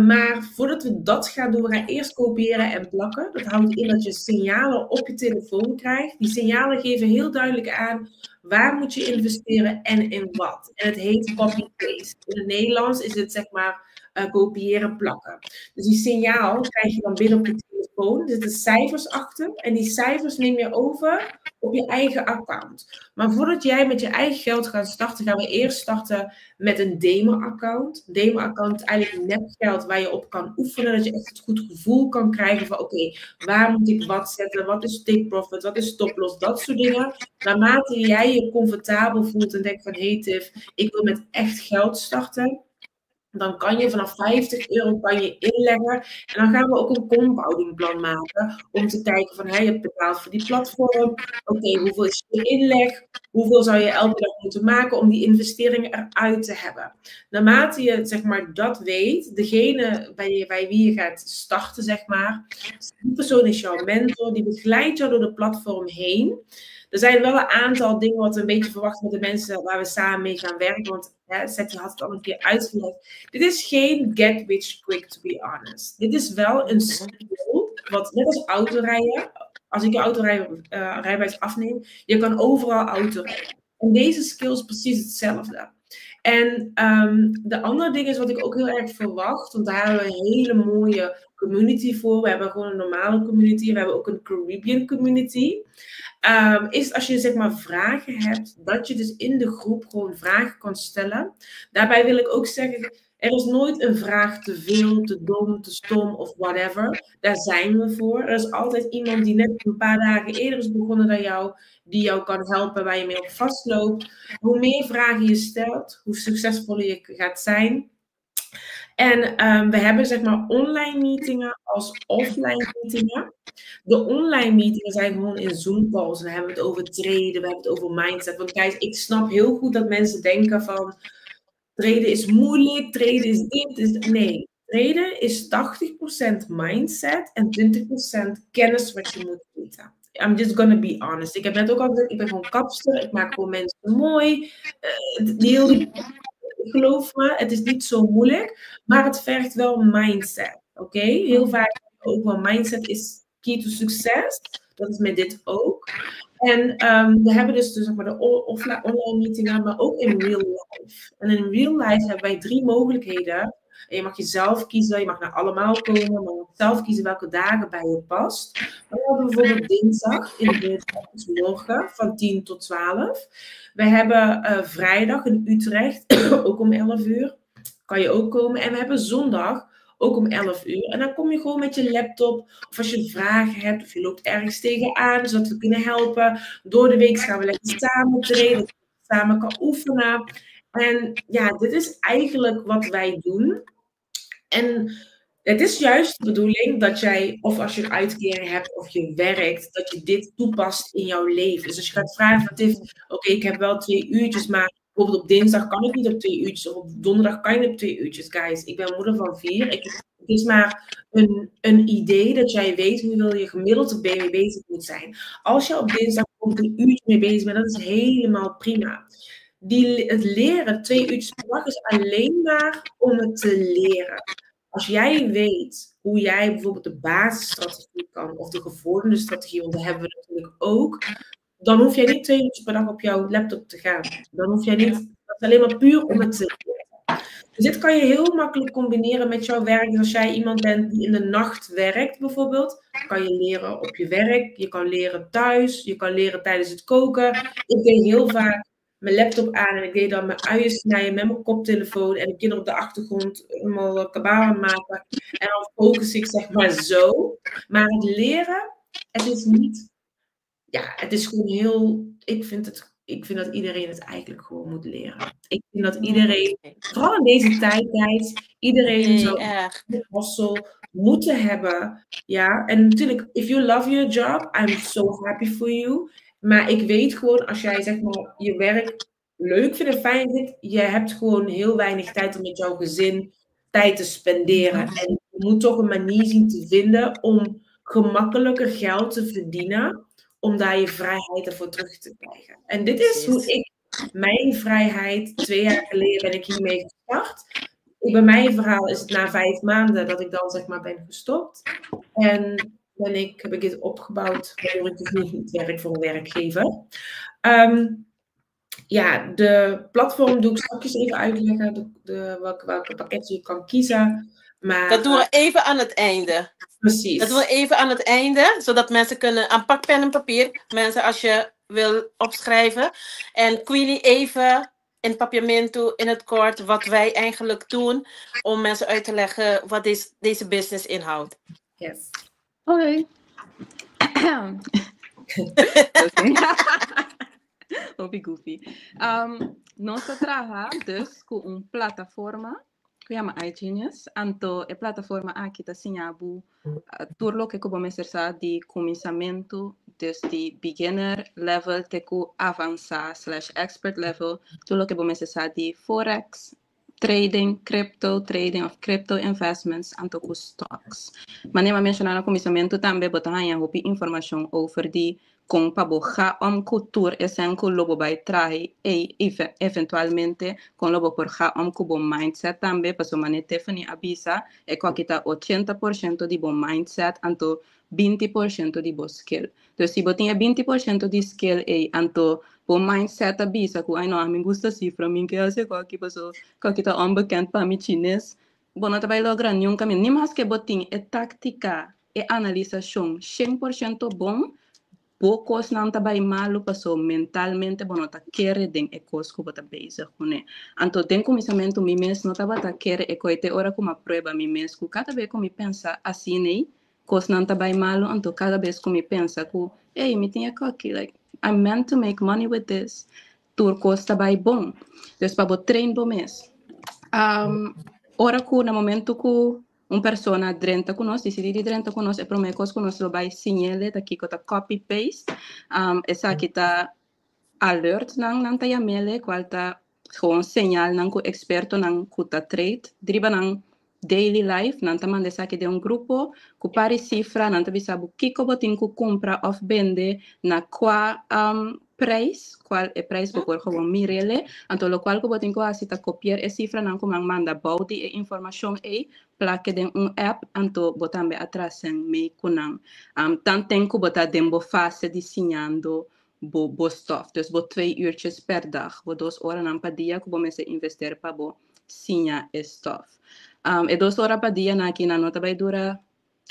Maar voordat we dat gaan doen, we gaan eerst kopiëren en plakken. Dat houdt in dat je signalen op je telefoon krijgt. Die signalen geven heel duidelijk aan waar moet je investeren en in wat. En het heet copy-paste. In het Nederlands is het zeg maar kopiëren, plakken. Dus die signaal krijg je dan binnen op je telefoon. Er zitten cijfers achter. En die cijfers neem je over op je eigen account. Maar voordat jij met je eigen geld gaat starten, gaan we eerst starten met een demo-account. Demo-account is eigenlijk nepgeld waar je op kan oefenen. Dat je echt het goed gevoel kan krijgen van oké, waar moet ik wat zetten? Wat is take profit? Wat is stop loss? Dat soort dingen. Naarmate jij je comfortabel voelt en denkt van hey Tiff, ik wil met echt geld starten. Dan kan je vanaf €50 kan je inleggen. En dan gaan we ook een compoundingplan maken. Om te kijken van, hey, je hebt betaald voor die platform. Oké, hoeveel is je inleg? Hoeveel zou je elke dag moeten maken om die investeringen eruit te hebben? Naarmate je zeg maar, dat weet, degene bij wie je gaat starten, zeg maar, die persoon is jouw mentor, die begeleidt jou door de platform heen. Er zijn wel een aantal dingen wat we een beetje verwachten met de mensen waar we samen mee gaan werken. Want hè, Seti had het al een keer uitgelegd. Dit is geen get rich quick, to be honest. Dit is wel een skill, wat net als autorijden. Als ik je autorijbewijs afneem, je kan overal autorijden. En deze skill is precies hetzelfde. En de andere ding is wat ik ook heel erg verwacht, want daar hebben we een hele mooie community voor. We hebben gewoon een normale community, we hebben ook een Caribbean community. Is als je zeg maar vragen hebt, dat je dus in de groep gewoon vragen kan stellen. Daarbij wil ik ook zeggen, Er is nooit een vraag te veel, te dom, te stom of whatever. Daar zijn we voor. Er is altijd iemand die net een paar dagen eerder is begonnen dan jou, die jou kan helpen waar je mee op vastloopt. Hoe meer vragen je stelt, hoe succesvoller je gaat zijn. En we hebben zeg maar online meetingen als offline meetingen. De online meetingen zijn gewoon in Zoom calls. En dan hebben we het over traden, we hebben het over mindset. Want kijk, ik snap heel goed dat mensen denken van: traden is moeilijk, traden is dit. Is... Nee, traden is 80% mindset en 20% kennis wat je moet weten. I'm just gonna be honest. Ik heb net ook al gezegd, ik ben gewoon kapster. Ik maak gewoon mensen mooi. Die hele, geloof me, het is niet zo moeilijk. Maar het vergt wel mindset. Oké? Heel vaak ook wel mindset is key to success. Dat is met dit ook. En we hebben dus zeg maar, de offline online meetingen, maar ook in real life. En in real life hebben wij drie mogelijkheden. En je mag jezelf kiezen, je mag naar allemaal komen, maar je mag zelf kiezen welke dagen bij je past. Maar we hebben bijvoorbeeld dinsdag in de dus morgen van 10 tot 12. We hebben vrijdag in Utrecht, ook om 11 uur. Kan je ook komen. En we hebben zondag ook om 11 uur. En dan kom je gewoon met je laptop. Of als je vragen hebt, of je loopt ergens tegenaan, zodat we kunnen helpen. Door de week gaan we lekker samen trainen, dat je samen kan oefenen. En ja, dit is eigenlijk wat wij doen. En het is juist de bedoeling dat jij, of als je een uitkering hebt of je werkt, dat je dit toepast in jouw leven. Dus als je gaat vragen van Tiff, oké, ik heb wel 2 uurtjes, maar bijvoorbeeld op dinsdag kan ik niet op 2 uurtjes, of op donderdag kan je niet op 2 uurtjes. Guys, ik ben moeder van vier. Het is maar een idee dat jij weet hoeveel je gemiddeld op mee bezig moet zijn. Als je op dinsdag bijvoorbeeld een uurtje mee bezig bent, dat is helemaal prima. Het leren 2 uurtjes per dag is alleen maar om het te leren. Als jij weet hoe jij bijvoorbeeld de basisstrategie kan, of de gevorderde strategie, want dat hebben we natuurlijk ook, dan hoef jij niet 2 uurtjes per dag op jouw laptop te gaan. Dan hoef jij niet, dat is alleen maar puur om het te leren. Dus dit kan je heel makkelijk combineren met jouw werk. Dus als jij iemand bent die in de nacht werkt bijvoorbeeld, kan je leren op je werk, je kan leren thuis, je kan leren tijdens het koken. Ik deed heel vaak mijn laptop aan en ik deed dan mijn uien snijden met mijn koptelefoon en de kinderen op de achtergrond helemaal kabaal maken. En dan focus ik zeg maar zo. Maar het leren, het is niet, ja, het is gewoon heel, ik vind dat iedereen het eigenlijk gewoon moet leren. Ik vind dat iedereen, vooral in deze tijd, iedereen zou een hustle moeten hebben. Ja, en natuurlijk, if you love your job, I'm so happy for you. Maar ik weet gewoon, als jij zeg maar je werk leuk vindt en fijn vindt, je hebt gewoon heel weinig tijd om met jouw gezin tijd te spenderen. En je moet toch een manier zien te vinden om gemakkelijker geld te verdienen, om daar je vrijheid ervoor terug te krijgen. En dit is hoe ik mijn vrijheid, 2 jaar geleden ben ik hiermee gestart. Bij mijn verhaal is het na 5 maanden dat ik dan zeg maar ben gestopt. En heb ik dit opgebouwd, waardoor ik dus nu niet werk voor een werkgever. Ja, de platform doe ik straks even uitleggen, welke pakketten je kan kiezen. Maar, Dat doen we even aan het einde. Precies. Dat doen we even aan het einde, zodat mensen kunnen aan pak pen en papier. Mensen, als je wil opschrijven. En Queenie, even in Papiamento, in het kort, wat wij eigenlijk doen om mensen uit te leggen wat deze business inhoudt. Yes. Hoi. Oké. Hopi goofy. Nos ta traha dus ku un plataforma ku yama iGenius. Anto e plataforma aki ta siña bo tur loke ku bo mester sa di kuminsamentu, dus di beginner level te ku avansá/expert level, tur loke bo mester sa di forex, trading, crypto trading of crypto investments, anto ku stocks. Manera mi a menshoná na kuminsamentu tambe, bo ta haña hopi informashon over di kon pa bo ga om ku tur e sèn ku lo bo bai traha e eventualmente kon lo bo por ga om ku bo mindset tambe, paso manera Tiffany a bisa, e ku ta 80% di bo mindset anto 20% di bo skill. Dus si bo tin 20% di skill e anto bo mindset a bisa ku ai no, mi gusta sifra, mi ke hasi esaki paso esaki ta onbekend pa mi chines. Bo no ta bai logra ningun kaminda. Ni maske bo tin e táktika e analisashon 100% bon. Bo kosnan ta bai malu paso mentalmente bo no ta kere den e kos ku bo ta bezig kuné. Anto den kuminsamentu mi mes no tabata kere e koi te ora ku mi a prueba mi mes ku kada be ku mi pensa asin'ei kosnan ta bai malu anto kada bes ku mi pensa ku ey mi tin e koki like I'm meant to make money with this tur kos ta bai bon. Dus pa bo train bo mes. Ora ku na momento ku un persona drenta ku nos, disidí di drenta ku nos, e promé kos ku nos lo bai siñ'ele ta kiko ta copy paste. Esaki ta alert nan nan ta yam'ele, kual ta gewoon señalnan ku ekspertonan ku ta trade riba nan daily life, nan ta manda esaki den un grupo ku par di sifra, nan ta bisa bo kiko bo tin ku kumpra òf bende na kua prijs, kual e prijs bo por gewoon mir'ele, anto lokual ku bo tin ku hasi ta kopier e sifranan ku nan manda bou di e informashon ei, plak'e den un app, anto bo tambe a trasen mee ku nan. Tanten ku bo ta den bo fase di siñando bo bo stof. Dus bo twee uurtjes per dag, bo dos oranan pa dia ku bo mester invester pa bo siña e stof. E dos ora pa dia nan aki nan no ta bai dura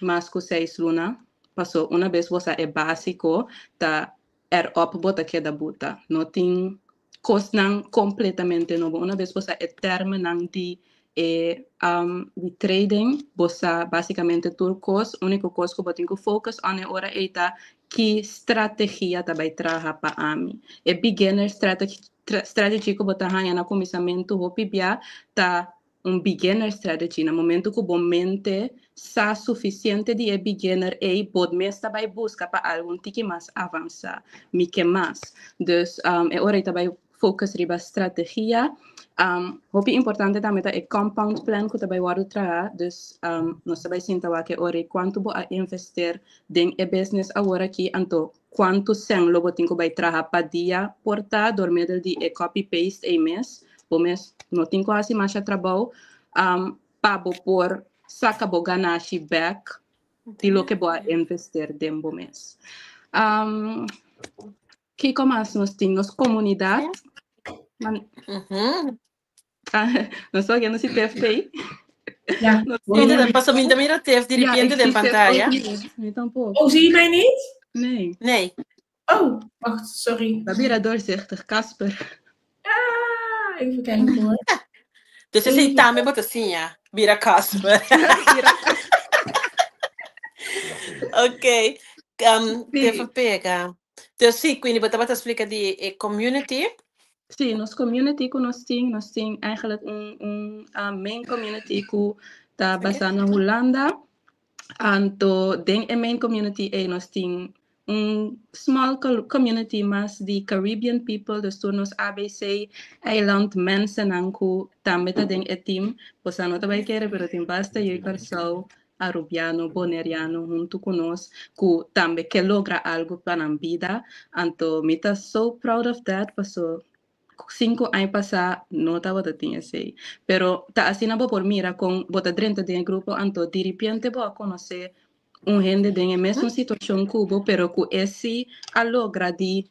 mas ku seis luna, paso una bes bo sa e básiko ta erop bo ta keda buta. No tin kosnan kompletamente nobo. Una bes bo sa e tèrmennan di e di trading, bo sa básikamente tur kos. Úniko kos ku bo tin ku focus on e ora ei ta ki strategia ta bai traha pa ami. E beginner strategy ku bo ta haña na kuminsamentu hopi bia ta un beginner strategy. Na momento ku bo mente sa sufisiente di e beginner ei, bo mes ta bai buska pa algu un tiki mas avansá. Mi ke mas. Dus e ora ei ta bai focus riba strategia. Hopi importante tambe ta e compound plan ku ta bai wòrdu traha. Dus nos ta bai sinta wak e ora ei kuantu bo a invester den e business aworakí, anto kuantu sèn lo bo tin ku bai traha pa dia por ta dor middel di e copy paste ei mes. Bo mes no tin ku hasi masha trabou pa bo por saka bo ganashi bèk di loke bo a invester den bo mes. Kiko mas nos tin? Nos komunidat. Nos ta oyendo si Tef tei. Ja. Paso mi ta mira Tef di repente den pantalla. Mi tampoco. Oh, zie je mij niet? Nee. Nee. Oh, wacht, sorry. We bira doorzichtig, Casper. Ah, even kijken hoor. Dus esei tambe bo ta siña, bira Casper. Ok, Sí. Tef a pega. Dus sí, Queenie, bo tabata splika di e community. Sí, nos community ku nos tin, nos tin eigenlijk un main community ku ta basá na Hulanda. Anto den e main community ei nos tin un small community mas di Caribbean people, dus tur nos ABC eiland mensennan ku tambe ta den e team. Boso no ta bai kere, pero tin basta yu Kòrsou, Arubiano, Boneriano huntu ku nos ku tambe ke logra algu pa nan bida. Anto mi ta so proud of that paso sinku aña pasá no tabata tin esei. Pero ta asina bo por mira kon bo ta drenta den e grupo anto diripiente bo a konosé un hende den e mesun situashon ku bo pero ku e si a logra di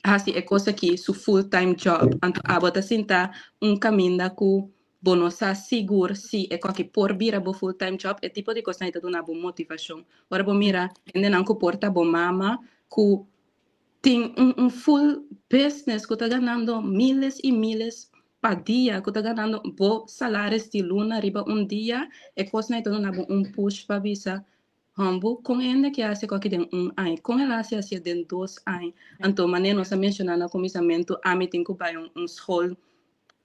hasi e kos aki su full time job. Anto abo ta sinta un kaminda ku bo no sa sigur si e koki por bira bo full time job, e tipo di kosnan ei ta duna bo motivashon. Ora bo mira hendenan ku por ta bo mama ku tin un full business ku ta ganando miles i miles pa dia, ku ta ganando bo salaris di luna riba un dia, e kosnan ei ta duna bo un push pa bisa, Hombu, kon hende ke hasi koki den un aña? Kon el hasi hasié den dos aña? Anto, manera nos a menshoná na kuminsamentu, ami tin ku bai un skol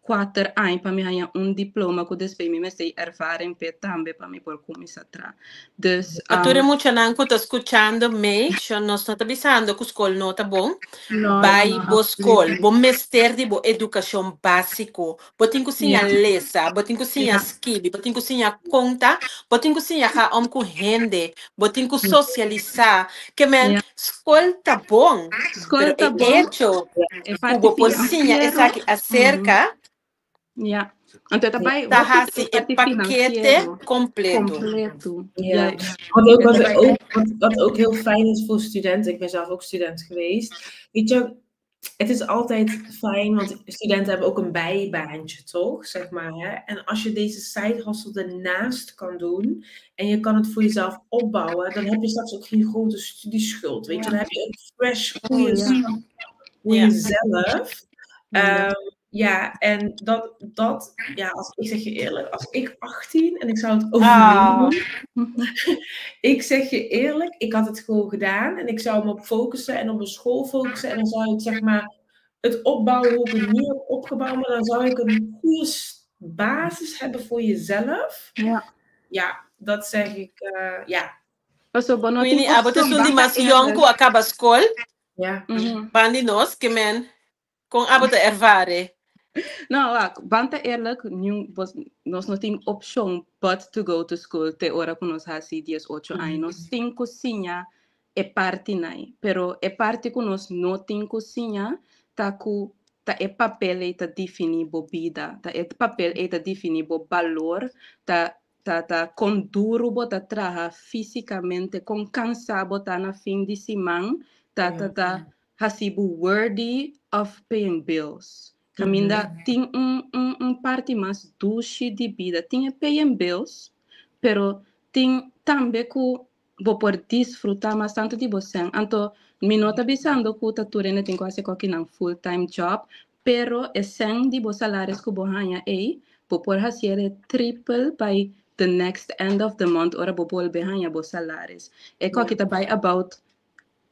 kuater aña pa mi haña un diploma ku despues mi mester e ervaring p'e tambe pa mi por kuminsá traha. Dus, Pa tur e muchanan ku ta skuchando make sure nos no ta bisando ku skol no ta bon. No, Bai no, bo skol. absoluut. Bo mester di bo edukashon básiko. Bo tin ku siña lesa, bo tin ku siña skibi, bo tin ku siña konta, bo tin ku siña ga om ku hende, bo tin ku sosialisá. Ke men, skol ta bon, Skol pero ta e bon, echo e ku parti bo por siña financiero. esaki aserka Ja. Anto ta bai ta hopi hasi e e parti pakete financiero kompleto. completo. Ja. Juist. Wat ook, wat, Het is ook, wat, wat ook heel fijn is voor studenten, ik ben zelf ook student geweest. Weet je, Het is altijd fijn, want studenten hebben ook een bijbaantje, toch? Zeg maar, hè? En als je deze side hustle ernaast kan doen en je kan het voor jezelf opbouwen, dan heb je straks ook geen grote studieschuld. Weet je, dan heb je een fresh, goede start voor jezelf. Ja, en dat, ja, als, ik zeg je eerlijk, als ik 18 en ik zou het overnieuw doen, ik zeg je eerlijk, ik had het gewoon gedaan en ik zou me op focussen en op mijn school focussen en dan zou ik zeg maar het opbouwen hoe ik het nu heb opgebouwd, maar dan zou ik een goede basis hebben voor jezelf. Ja, dat zeg ik, ja. Paso bo no tin Queenie, abo opcion, te sundi basta mas jong eerlijk. ku a kaba skol. Bandi nos, ke men, kon abo ta ervare? No, wak, banta eerlijk, nu nos no tin opcion but to go to school te ora ku nos hasi 18 aña. Nos tin ku siña e parti nai, pero e parti ku nos no tin ku siña ta ku ta e papel ei ta defini bo bida, ta e papel ei ta defini bo balor, ta kon duro bo ta traha fisicamente, kon cansa bo ta na fin di siman, ta hasi bo worthy of paying bills. Caminda tin un parti mas dushi di bida. Tin e paying bills, pero tin tambe ku bo por disfruta mas tanto di bo sen. Anto, mi no ta bisando ku ta tur hende tin ku hasi nan full time job, pero e sen di bo salaris ku bo haña ei, bo por hasi e triple by the next end of the month ora bo bolbe haña bo salaris. E koki ta bai about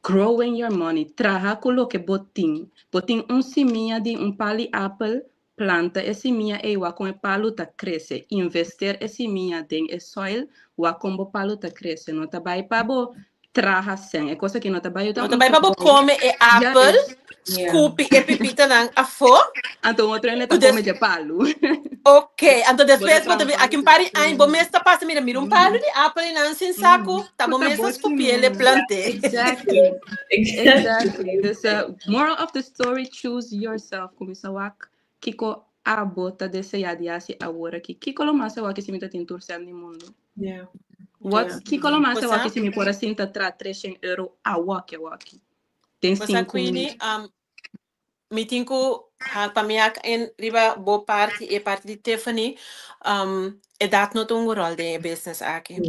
growing your money, traha ku loke bo tin. Bo tin un simia di un pal'i apel, planta e simia ei, wak kon e palu ta krese. Investeer e simia den e soil, wak kon bo palu ta krese. No ta bai pa bo traha sen. E kos aki no ta bai No ta bai pa bo kome e apel, skupi e pipita nan afó. Anto otro hende ta kome dje palu. Ok, anto despues bo ta bin aki un par di aña, bo mes ta pasa, mira, mira un palu di apel ei nan sin saku, ta bo mes a skupié el e plant'é. Exactly. Dus moral of the story, choose yourself. Kuminsá wak kiko abo ta deseá di hasi awor aki. Kiko lo mas awor aki si mi ta tin tur sèn di mundu? What, kiko lo mas awor aki si mi por a sinta tra €300 awor aki awor aki? Den Bosa 5 Queenie, minuut. Mi tin ku pa mi hak in riba bo parti e parti di Tiffany, edat no ta un rol den e business aki.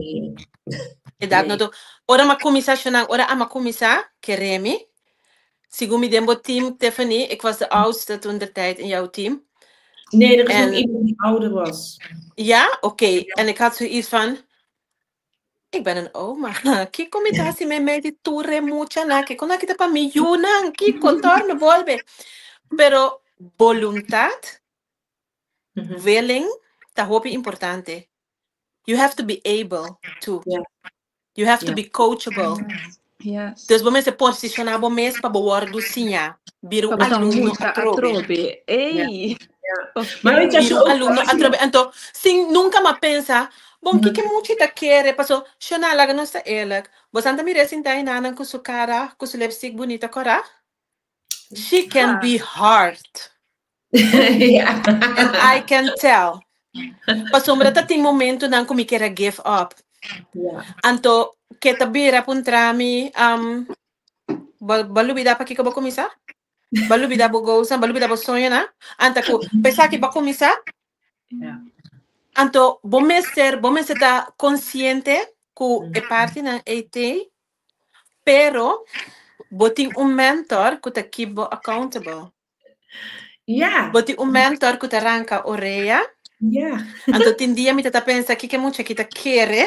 Edat no ta. Ora m'a kuminsá shonnan, ora ami a kuminsá, kere mi, segun mi den bo team, Tiffany, ik was de oudste toen de tijd in jouw team. Nee, er is nog iemand die ouder was. Ja? Oké. En ik had zoiets van, ik ben een oma. Kiko mi ta hasi meimei di tur e muchanan? Kiko nan kita pa mi yunan? Kiko torno bolbe? Pero boluntat, willing, ta hopi importante. You have to be able to. You have to be coachable. Dus bo mester posiciona bo mes pa bo wordo siña. Bira un Pa bo ta un alumno mucha atrobe. atrobe. Ey! Maar weet je, als je Bira un ook alumno atrobe. Anto, sin nunca m'a pensa, bon, kiko mucha ta kere? Paso, shona, laga nos ta eerlijk. Bo santa mira sinta nanan ku su cara, ku su lipstick bunita kora? She can be hard. And I can tell. Pasobra ta tin momentonan ku mi kier a give up. Anto, ke ta bira puntra mi, bo lubida pakiko bo kuminsá? Bo lubida bo goals, bo lubida bo soñonan? Anta ku, pensá ki bo kuminsá? Anto, bo mester ta konsiente ku e partinan ei te, pero bo tin un mentor ku ta keep bo accountable. Bo tin un mentor ku ta ranka orea. Anto tin dia mi ta pensa kiko mucha ki ta kere,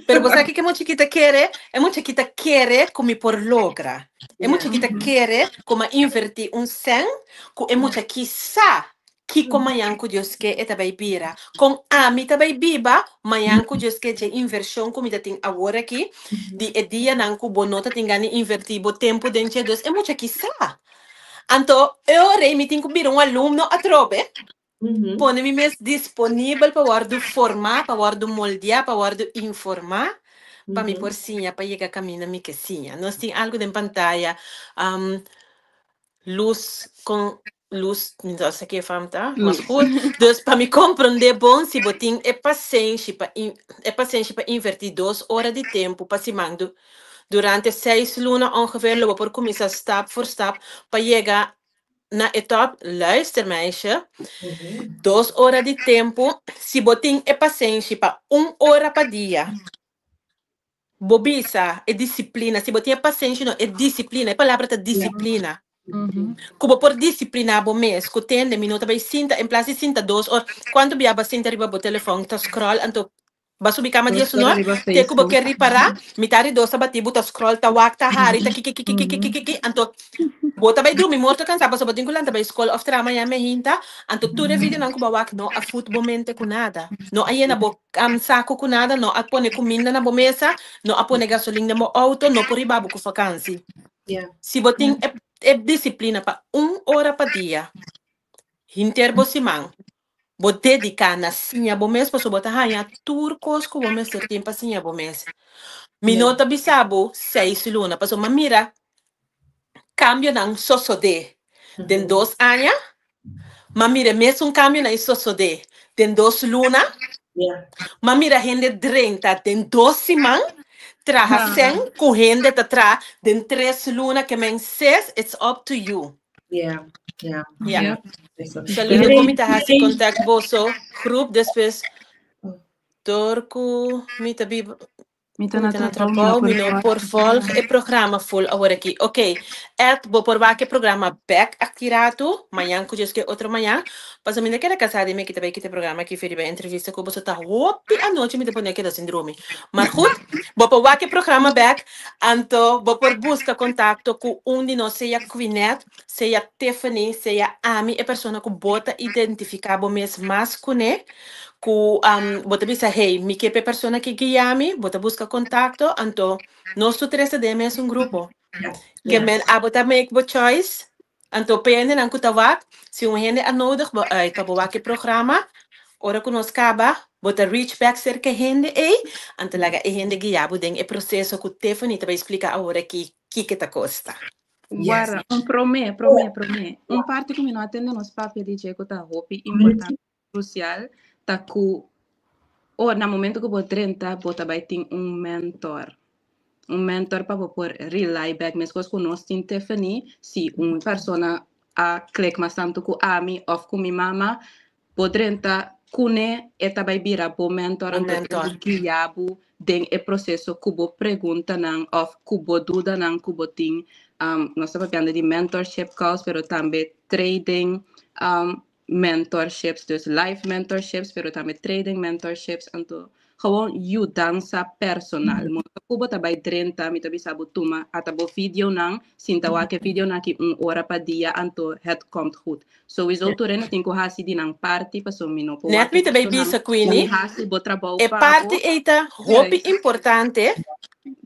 pero bo sa kiko mucha ki ta kere, e mucha ki ta kere ku mi por logra. E mucha ki ta kere ku m'a invertí un sen, ku e mucha ki sa kiko mañan ku Dios ke e ta bai bira. Kon ami ta bai biba mañan ku Dios ke dje invershon ku mi ta tin awor aki, di e dianan ku bo no ta tin gana di invertí bo tempu den dje, dus e mucha ki sa. Anto, e ora ei mi tin ku bira un alumno atrobe, pone mi mes disponibel pa wòrdu formá, pa wòrdu moldeá, pa wòrdu informá, pa mi por siña pa yega kaminda mi ke siña. Nos tin algu den pantaya, luz kon luz, mi no sa ke fam ta, mas goed. Dus pa mi komprondé bon, si bo tin e pasenshi pa e pasenshi pa invertí 2 ora di tempu pa siman durante 6 luna ongeveer, lo bo por kuminsá stap voor stap pa yega. na e top, luister meisje, 2 ora di tempu, si bo tin e pasenshi pa un ora pa dia, bo bisa, e disiplina, si bo tin pasenshi no, e disiplina, e palabra ta disiplina. Ku bo por disipliná bo mes, ku tende, mi no ta bai sinta, en plas di sinta 2 ora, kuantu bia bo sinta riba bo telefòn, ta scroll, anto bo a subi kama 2 dia ora sunor, riba te ku bo Facebook. ke ripará, mitar di dos ta bati, bo ta scroll, ta wak, ta hari, ta kiki kiki kiki kiki kiki, anto bo ta bai drumi morto kansá, pasobra bo tin ku lanta bai skol òf traha mañana mainta, anto tur e videonan ku bo a wak no a voed bo mente ku nada, no a yena bo saku ku nada, no a pone kuminda na bo mesa, no a pone gasolin den bo outo, no por hiba bo ku vakansi. Si bo tin e disiplina pa un ora pa dia, henter bo siman, bo dediká na siña bo mes, pasobra bo ta haña tur kos ku bo mester tin pa siña bo mes. Mi no ta bisa bo 6 luna, pasobra mi a mira kambionan sosodé den 2 aña, mi a mira mesun kambionan sosodé den 2 luna, mi a mira hende drenta den 2 siman, traha sèn ku hende ta traha den 3 luna, ke men sis, it's up to you. Ja. Saludo ku mi ta hasi contact boso groep despues door ku mi ta biba Mi ta mi na ta na trabou, mi no trabou, mi por no por volg e programa full awor aki. Ok, Ed, bo por wak e programa bek aki ratu, mañan ku djes ke otro mañan. Pasobra mi no keda kasá di mi kita bai kita e programa aki riba entrevista ku boso ta hopi anochi mi ta pone keda sin drumi. Maar goed, bo por wak e programa bek, anto bo por buska kontakto ku un di nos, sea Quinette, sea Tiffany, sea ami, e persona ku bo ta identifiká bo mes mas kuné, ku bo ta bisa, hey, mi ke pa e persona ki guia mi, bo ta buska kontakto, anto nos tur tres ta den e mesun grupo. Ke men abo ta make bo choice, anto pa hendenan ku ta wak, si un hende a nodig bo uit pa bo wak e programa, ora ku nos kaba, bo ta reach back serka e hende ei, anto laga e hende guia bo den e proseso ku Tiffany ta bai splika awor aki kiko ta kosta. Guarda, un promé, promé, promé. Un parti ku mi no a tende nos papia di dje ku ta hopi importante, krusial, ta ku o na momento ku bo drenta bo ta bai tin un mentor. Un mentor pa bo por rely back. Meskos ku nos tin Tiffany, si un persona a klik mas tantu ku ami òf ku mi mama, bo drenta kuné e ta bai bira bo mentor, Bo anto e mentor. lo guia bo den e proseso ku bo preguntanan òf ku bo dudanan ku bo tin. Nos ta papiando di mentorship calls, pero tambe trading mentorships, dus live mentorships, pero tambe trading mentorships, anto gewoon yudansa personal. Momento ku bo ta bai drenta, mi ta bisa bo tuma ata bo videonan, sinta wak e videonan aki un ora pa dia, anto het komt goed. Sowieso tur hende tin ku hasi di nan parti, pasobra mi no por Net wak mi e ta bai personan bisa, mi Queenie, hasi bo trabou e pa parti bo. ei ta hopi importante.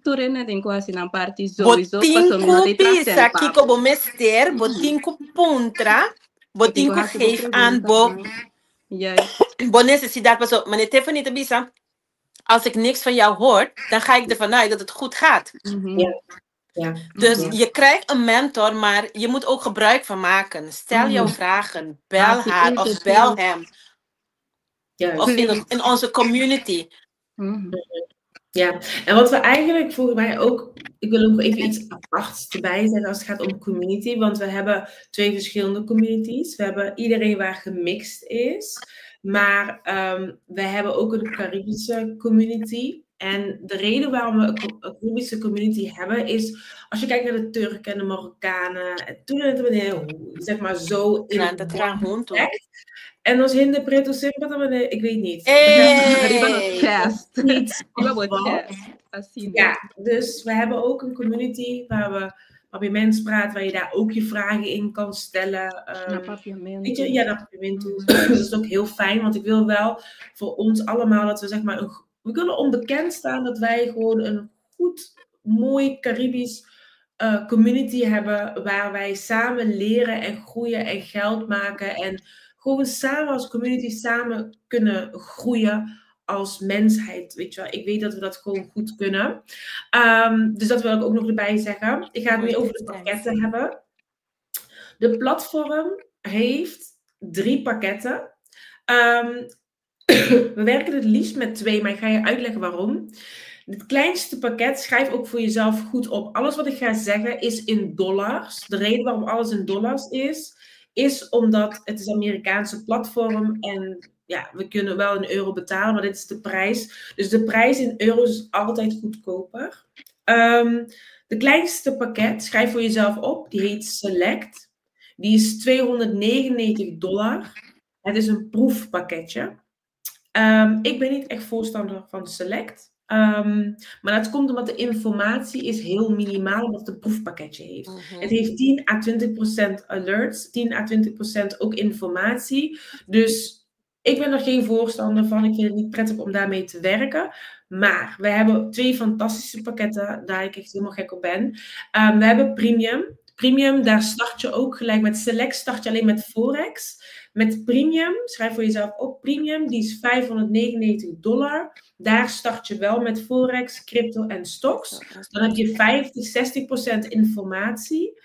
Tur hende tin ku hasi nan parti Bo sowieso, tin pasobra mi no ku ta trasen bisa pa kiko bo. bo mester, bo tin ku puntra, bo Bo tin tin ku ku hasi bo geef aan bo preguntanan. Juist. Bo nesesidat. Pasobra meneer Tiffany ta bisa, als ik niks van jou hoor, dan ga ik ervan uit dat het goed gaat. Dus je krijgt een mentor, maar je moet ook gebruik van maken. Stel jouw vragen, bel Hasi haar of interview. bel hem. Of Please. in onze community. Ja, en wat we eigenlijk volgens mij ook, ik wil ook even iets aparts erbij zeggen als het gaat om community, want we hebben twee verschillende communities. We hebben iedereen waar gemixt is, maar we hebben ook een Caribische community. En de reden waarom we een Caribische community hebben is, als je kijkt naar de Turken en de Marokkanen, en toen en toen, zeg maar zo in Nou, dat gaan junto. En als hende preto semper, dan ik weet niet. Hey! Riba nos chest. Niet Riba bo wat. chest. Asina. Ja, dus we hebben ook een community waar we Papiaments praat, waar je daar ook je vragen in kan stellen. Na Papiamento. Weet je, ja, naar Papiamento. Dus dat is ook heel fijn, want ik wil wel voor ons allemaal dat we zeg maar, we willen onbekend staan dat wij gewoon een goed, mooi Caribisch community hebben, waar wij samen leren en groeien en geld maken en gewoon samen als community samen kunnen groeien als mensheid, weet je wel. Ik weet dat we dat gewoon goed kunnen. Dus dat wil ik ook nog erbij zeggen. Ik ga het nu Mooie over de tijd. Pakketten hebben. De platform heeft drie pakketten. We werken het liefst met twee, maar ik ga je uitleggen waarom. Het kleinste pakket, schrijf ook voor jezelf goed op. Alles wat ik ga zeggen is in dollars. De reden waarom alles in dollars is, Is omdat het is Amerikaanse platform en ja, we kunnen wel in euro betalen, maar dit is de prijs. Dus de prijs in euro's is altijd goedkoper. De kleinste pakket, schrijf voor jezelf op, die heet Select. Die is $299. Het is een proefpakketje. Ik ben niet echt voorstander van Select. Maar dat komt omdat de informatie is heel minimaal, omdat het een proefpakketje heeft. Het heeft 10 à 20% alerts, 10 à 20% ook informatie. Dus ik ben er geen voorstander van. Ik vind het niet prettig om daarmee te werken. Maar we hebben 2 fantastische pakketten, daar ik echt helemaal gek op ben. We hebben Premium. Premium, daar start je ook gelijk met Select, start je alleen met Forex. Met Premium, schrijf voor jezelf op, Premium, die is $599. Daar start je wel met Forex, crypto en stocks. Dan heb je 50, 60% informatie.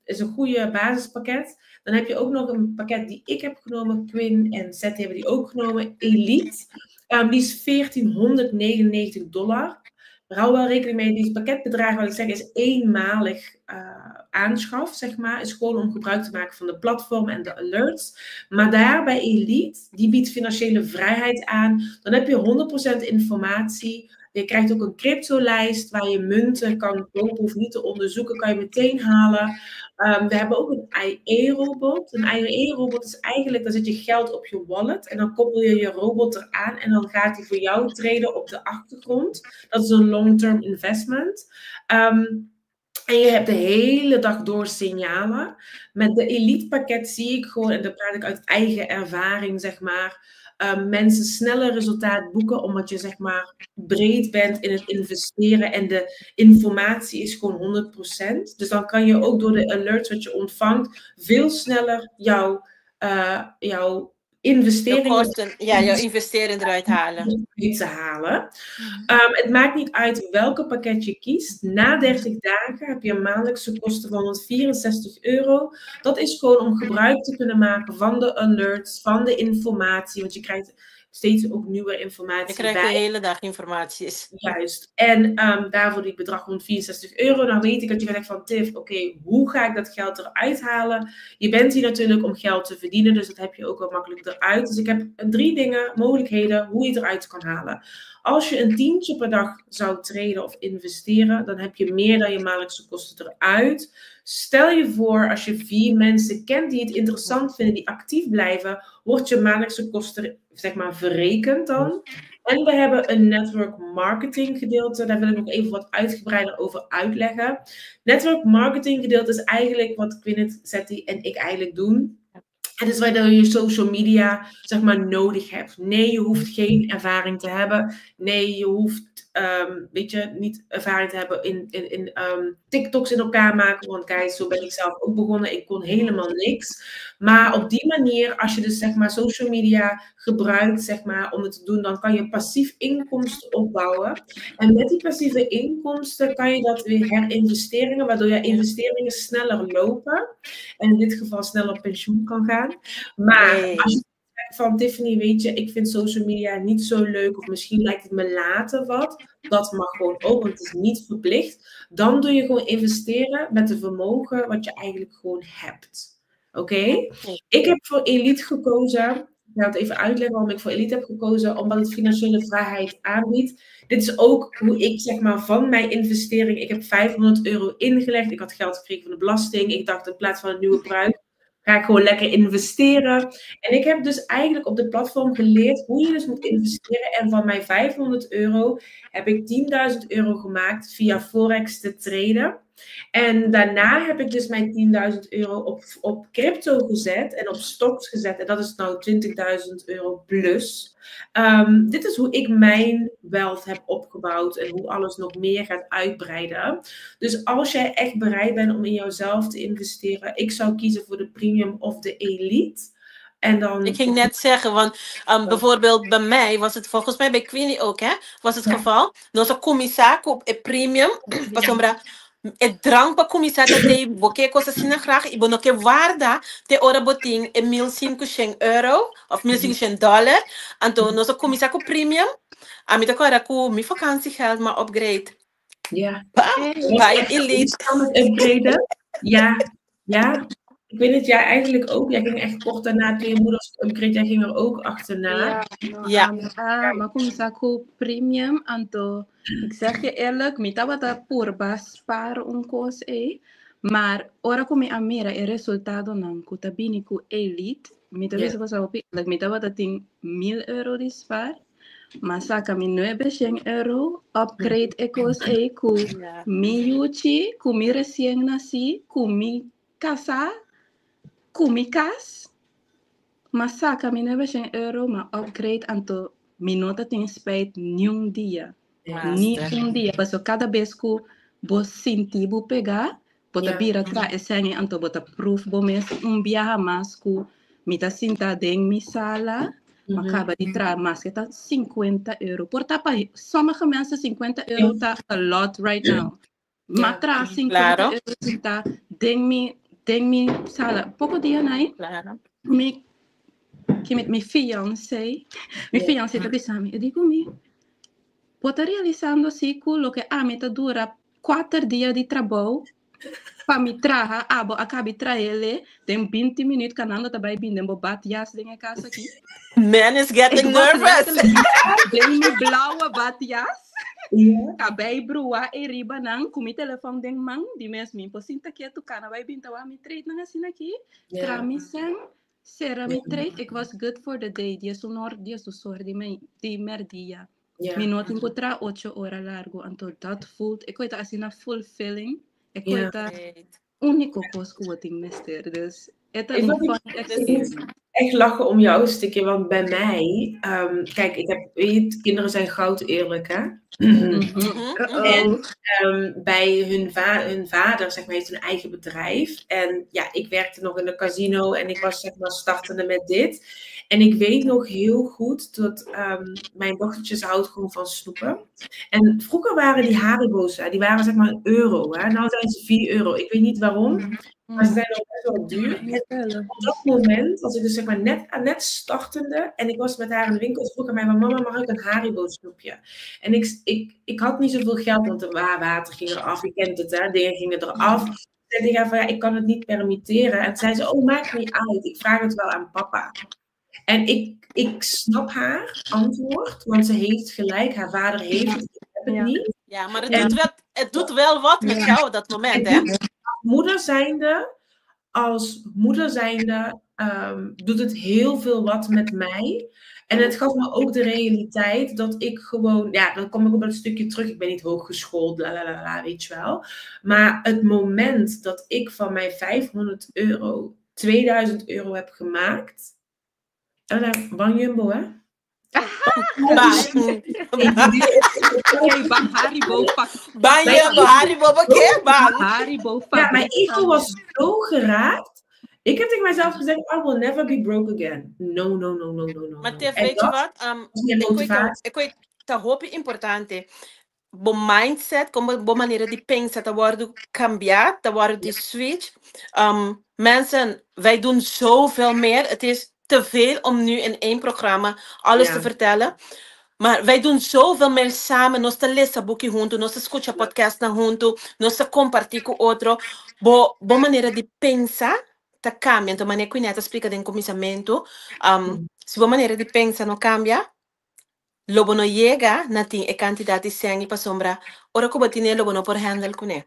Is een goede basispakket. Dan heb je ook nog een pakket die ik heb genomen. Quinn en Seth hebben die ook genomen. Elite. Die is $1499. Maar hou wel rekening mee, die pakketbedrag, wat ik zeg, is eenmalig aanschaf, zeg maar. Is gewoon om gebruik te maken van de platform en de alerts. Maar daar bij Elite, die biedt financiële vrijheid aan. Dan heb je 100% informatie. Je krijgt ook een cryptolijst waar je munten kan kopen, hoeft niet te onderzoeken, kan je meteen halen. We hebben ook een I E-robot. Een I E-robot is eigenlijk, dan zet je geld op je wallet en dan koppel je je robot eraan en dan gaat die voor jou traden op de achtergrond. Dat is een long-term investment. En je hebt de hele dag door signalen. Met de Elite pakket zie ik gewoon, en dat praat ik uit eigen ervaring, zeg maar, mensen sneller resultaat boeken, omdat je, zeg maar, breed bent in het investeren en de informatie is gewoon 100%. Dus dan kan je ook door de alerts wat je ontvangt veel sneller jouw investeringen Jouw kosten, ja, jouw investering eruit halen. Te halen. Het maakt niet uit welke pakket je kiest. Na 30 dagen heb je een maandelijkse kosten van €164. Dat is gewoon om gebruik te kunnen maken van de alerts, van de informatie. Want je krijgt steeds ook nieuwe informatie Je krijgt bij. de hele dag informaties. Juist. En daarvoor die bedrag €164. Nou weet ik dat je denkt van Tiff, oké, hoe ga ik dat geld eruit halen? Je bent hier natuurlijk om geld te verdienen, dus dat heb je ook wel makkelijk eruit. Dus ik heb 3 dingen, mogelijkheden, hoe je het eruit kan halen. Als je een tientje per dag zou traden of investeren, dan heb je meer dan je maandelijkse kosten eruit. Stel je voor, als je 4 mensen kent die het interessant vinden, die actief blijven, wordt je maandelijkse kosten, zeg maar, verrekend dan. En we hebben een network marketing gedeelte. Daar wil ik nog even wat uitgebreider over uitleggen. Network marketing gedeelte is eigenlijk wat Gwyneth, Zetty en ik eigenlijk doen. Het is waar je social media, zeg maar, nodig hebt. Nee, je hoeft geen ervaring te hebben. Nee, je hoeft, niet ervaring te hebben in TikToks in elkaar maken. Want kijk, zo ben ik zelf ook begonnen. Ik kon helemaal niks. Maar op die manier, als je dus, zeg maar, social media gebruikt, zeg maar, om het te doen, dan kan je passief inkomsten opbouwen. En met die passieve inkomsten kan je dat weer herinvesteringen, waardoor je investeringen sneller lopen. En in dit geval sneller op pensioen kan gaan. Maar als je zegt van Tiffany, ik vind social media niet zo leuk, of misschien lijkt het me later wat, dat mag gewoon ook, want het is niet verplicht. Dan doe je gewoon investeren met de vermogen wat je eigenlijk gewoon hebt. Oké? Ik heb voor Elite gekozen. Ik ga het even uitleggen waarom ik voor Elite heb gekozen. Omdat het financiële vrijheid aanbiedt. Dit is ook hoe ik, zeg maar, van mijn investering... Ik heb €500 ingelegd. Ik had geld gekregen van de belasting. Ik dacht, in plaats van een nieuwe pruik, ga ik gewoon lekker investeren. En ik heb dus eigenlijk op de platform geleerd hoe je dus moet investeren. En van mijn €500 heb ik €10.000 gemaakt via Forex te traden. En daarna heb ik dus mijn €10.000 op crypto gezet en op stocks gezet. En dat is nou €20.000 plus. Dit is hoe ik mijn wealth heb opgebouwd en hoe alles nog meer gaat uitbreiden. Dus als jij echt bereid bent om in jouzelf te investeren, ik zou kiezen voor de premium of de elite. En dan... Ik ging net zeggen, want bijvoorbeeld bij mij was het, volgens mij bij Queenie ook, hè, was het geval. Nos a cuminsa cu e premium, pasobra e drang pa cuminsa ta te bo ke cos asina graag, y bo no ke warda te ora bo tin e mil cinco euro of mil cinco dollar. Anto nos a cuminsa cu premium. Ami ta corda cu mi vakantiegeld maar upgrade. Bam, Was bij echt elite. iets aan het upgraden. Ja, ja. Ik weet het, jij eigenlijk ook. Jij ging echt kort daarna, toen je moeder upgrade, jij ging er ook achterna. Ja, no, Ja. Ah, m'a kuminsá ku premium, anto ik zeg je eerlijk, mi tabata purba spaar un kos ei, maar ora ku mi a mira e resultadonan ku ta bini ku Elite, mi ta bisa boso hopi eerlijk, mi tabata tin €1000 di spaar, m'a saka mi €900, upgrade e kos ei ku mi yuchi, ku mi resien nasí, ku mi kasá, ku mi kas, m'a saka mi €900, m'a upgrade, anto mi no ta tin spijt niun dia. Ni Master. un dia. Paso kada bes ku bo sinti bo pegá, bo ta bira tra e sèn ei, anto bo ta proof bo mes un biaha mas ku mi ta sinta den mi sala, m'a kaba di traha maske ta €50. Por ta pa sommige mensen €50 ta a lot right now. M'a traha 50 euro sinta den mi sala. Poko dia nai, mi ki mi fiancé, mi fiancé ta bisa mi, e di ku mi, bo ta realisando si ku loke ami ta dura 4 dia di trabou pa mi traha, abo a kabi traele den 20 minuut kanando ta bai bin den bo badjas den e kas aki. Man is getting Ik was nervous. letterlijk den mi blauwe badjas. Kabei brua e riba nan ku mi telefon den man, di mes mi por sinta ketu kana bai bin ta wak mi trade nan asina aki, tra mi sèn, sera mi trade, ik was good for the day, 11 or, 12 or di me, di merdia. Mi no tin ku tra 8 ora largu, anto dat voelt, e koi ta asina fulfilling, e koi ta úniko kos ku bo tin mester, dus e ta Ik un wat fun ik experience. Echt lachen om jouw stukje, want bij mij, kijk, ik heb, weet je, kinderen zijn goud eerlijk, hè? En bij hun vader, zeg maar, heeft een eigen bedrijf. En ja, ik werkte nog in de casino en ik was, zeg maar, startende met dit. En ik weet nog heel goed dat mijn dochtertje, ze houdt gewoon van snoepen. En vroeger waren die Haribo's, hè, die waren zeg maar €1. Hè. Nou zijn ze €4. Ik weet niet waarom, maar ze zijn ook best wel duur. En op dat moment was ik dus zeg maar net startende en ik was met haar in de winkel. Ze vroeg aan mij van: "Mama, mag ik een Haribo snoepje?" En ik had niet zoveel geld, want de water ging eraf. Je kent het, hè, dingen gingen eraf. Ik zei tegen haar van: "Ja, ik kan het niet permitteren." En toen zei ze: "Oh, maakt niet uit. Ik vraag het wel aan papa." En ik snap haar antwoord, want ze heeft gelijk. Haar vader heeft het, ik heb het niet. Ja, maar het doet wel wat met jou op dat moment, Het hè? Als moeder zijnde doet het heel veel wat met mij. En het gaf me ook de realiteit dat ik gewoon, ja, dan kom ik op dat stukje terug. Ik ben niet hooggeschoold, la la la la, weet je wel. Maar het moment dat ik van mijn €500 €2000 heb gemaakt. Oh, nou, Bang Jumbo, hè? Bang. Oké, bang Haribo pak. Bang Jumbo, Haribo, oké, bang. Haribo Ja, mijn fabriek. ego was zo geraakt. Ik heb tegen mijzelf gezegd: "I will never be broke again. No, no, no, no, no, no." Maar No. Tiff, En weet je dat wat? was mijn Ik weet, motivatie. ik weet, ta hopi importante. Bo mindset, komo bo manera di pensa, ta worden cambiar, ta worden die switch. Mensen, wij doen zoveel meer. Het is te veel om nu in één programma alles te vertellen. Maar wij doen zoveel meer samen. Nos ta lesa buki huntu, nos ta skucha podcast nan huntu, nos ta kompartí ku otro. Bo manera di pensa ta kambia. Anto, manera ku a splika den kuminsamentu. Si bo manera di pensa no kambia, lo bo no yega na tin e kantidat di sèn pasombra. Ora ku bo tin, lo bo no por handle kuné.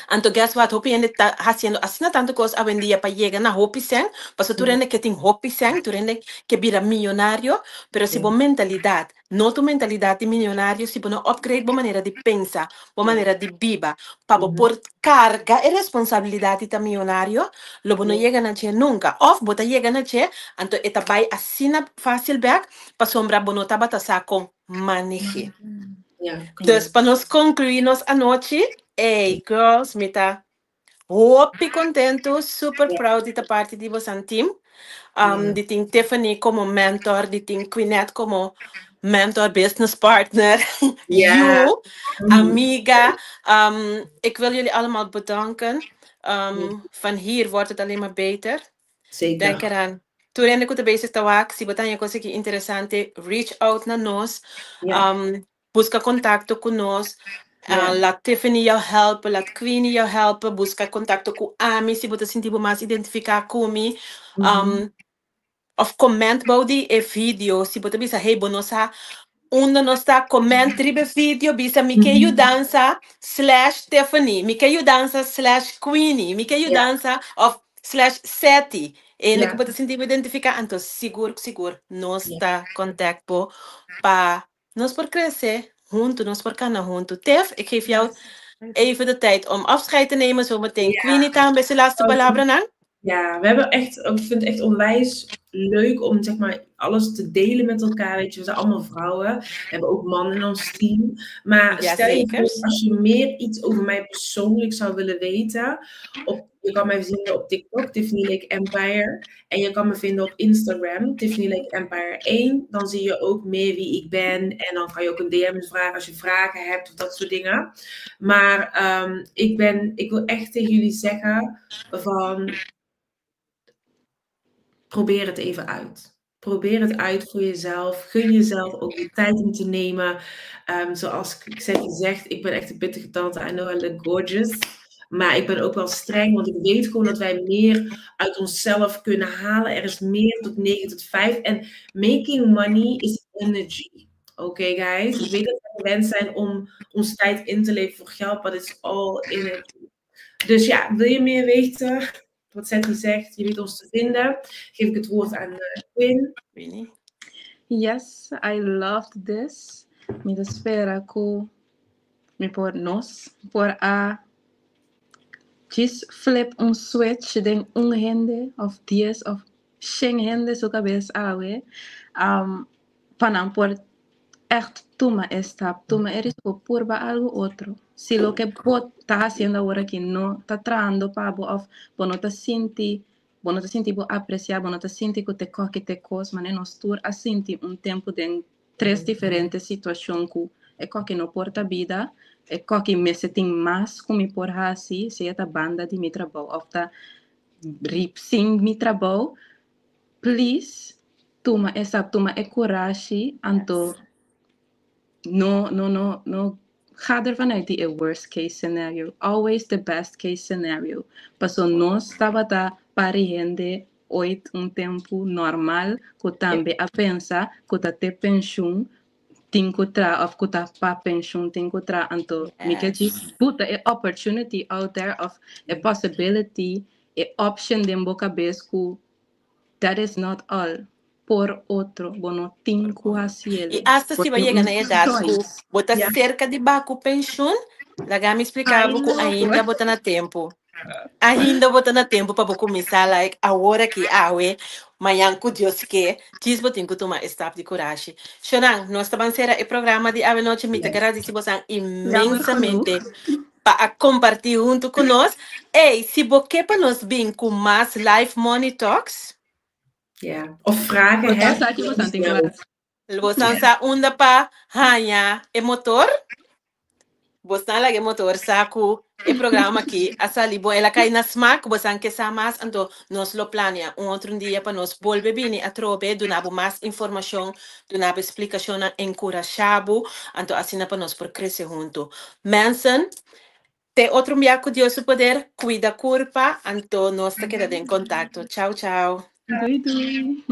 Anto guess what? Hopi hende ta hasiendo asina tantu kos awendia pa yega na hopi sèn, paso tur hende ke tin hopi sèn, tur hende ke bira miyonario, pero si bo mentalidat, no tu mentalidat di miyonario, si bo no upgrade bo manera di pensa, bo manera di biba, pa bo por karga e responsabilidat di ta miyonario, lo bo no yega na dje nunka. Òf bo ta yega na dje, anto e ta bai asina fásil bèk, pasombra bo no tabata sa kon maneh'é. Dus pa nos konkluí nos anochi, hey girls, mi ta hopi kontentu, super proud di ta parti di boso team. Di tin Tiffany komo mentor, di tin Quinette komo mentor, business partner. You, amiga. Ik wil jullie allemaal bedanken. Van hier wordt het alleen maar beter. Denk eraan. Tur hende ku ta bezig ta wak, si bo tin kos ku interesante, reach out na nos. Buska kontakto ku nos. Laat Tiffany jou helpen, laat Queenie jou helpen. Buska kontakto ku ami si bo ta sinti bo mas identifiká ku mi. Of comment bou di e video si bo ta bisa, hey, bo no sa unda nos ta, comment riba e video, bisa mi ke yudansa slash Tiffany, mi ke yudansa slash Queenie, mi ke yudansa of slash Seti. E ku bo ta sinti bo identifiká, anto sigur sigur nos ta contact bo pa nos por krese huntu, nos por kana huntu. Tiff, ik geef jou even de tijd om afscheid te nemen. Zometeen Queenie tambe su laatste palabranan. Ja, we hebben echt, ik vind het echt onwijs leuk om, zeg maar, alles te delen met elkaar. Weet je, we zijn allemaal vrouwen. We hebben ook mannen in ons team. Maar stel je voor, als je meer iets over mij persoonlijk zou willen weten, je kan mij vinden op TikTok, Tiffany Lake Empire. En je kan me vinden op Instagram, Tiffany Lake Empire 1. Dan zie je ook meer wie ik ben. En dan kan je ook een DM vragen als je vragen hebt of dat soort dingen. Maar ik wil echt tegen jullie zeggen van: probeer het even uit. Probeer het uit voor jezelf. Gun jezelf ook de tijd om te nemen. Zoals ik zeg, ik ben echt een pittige tante. I know I look gorgeous. Maar ik ben ook wel streng, want ik weet gewoon dat wij meer uit onszelf kunnen halen. Er is meer tot 9 tot 5. En making money is energy. Oké, guys? Ik weet dat we gewend zijn om onze tijd in te leveren voor geld, maar it's all energy. Dus ja, wil je meer weten? Wat Seti zegt, je weet ons te vinden. Geef ik het woord aan Quinn. Queenie. Yes, I loved this. Mi ta spera ku mi por nos por a just flip un switch den un hende of 10 of 100 hende su kabes awe. Pa nan por echt tuma e stap, tuma e risiko, purba algo otro. Si loke bo ta hasiendo awor aki no ta trahando pa bo of bo no ta sinti bo apresiá, bo no ta sinti ku te koki te kos, manera nos tur a sinti un tempu den tres diferente situashon ku e koki no por ta bida, e koki mester tin mas ku mi por hasi, sea ta banda di mi trabou of ta rip sin mi trabou, please tuma e stap, tuma e kurashi, anto no, no, no, no ga ervan uit die worst case scenario. Always the best case scenario. Paso nos tabata pari hende ooit un tempu normal ku tambe a pensa ku ta te penshun tin ku traha of ku ta pa penshun tin ku traha, anto mi ke just put a opportunity out there of a possibility, a option den bo kabes ku that is not all, por otro, bo no tin ku I hasta si bo yega na edat ku bo ta serka di bai ku penshun, laga mi splika ku ainda bo ta na tempu. Ainda bo ta na tempu pa kuminsá like awor aki awe, mañan ku Dios ke, djis bo tin ku tuma e stap di kurashi. Shonan, nos ta bai sera e programa di awe nochi, mi ta gradisí boso inmensamente pa a kompartí huntu ku nos. Ei, si bo ke pa nos bin ku mas live money talks, Ja, of vragen hebt. Bo sa unda pa haña e motor. Bo laga e motor sa ku e programa aki a sali bon, el a kai na smaak, bo ke sa mas, anto nos lo plania un otro dia pa nos bolbe bini atrobe, duna bo mas informashon, duna bo splikashon, enkurashá bo, anto asina pa nos por krese huntu. Mensen, te otro dia ku Dios su poder, kuida kurpa, anto nos ta keda den kontakto. Ciao, ciao. Doei, doei.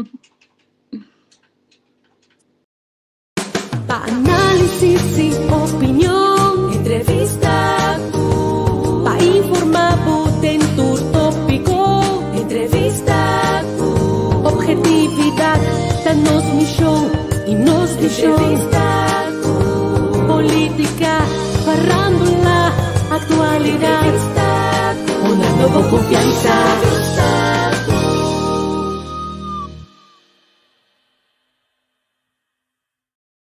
Pa análisis i opinion, Entrevista. Pa informá den tur tópiko, Entrevista. Ophetividat ta nos mishon i nos vishon. Entrevista. Polítika, farándula, aktualidat. Entrevista. Una nueva konfiansa.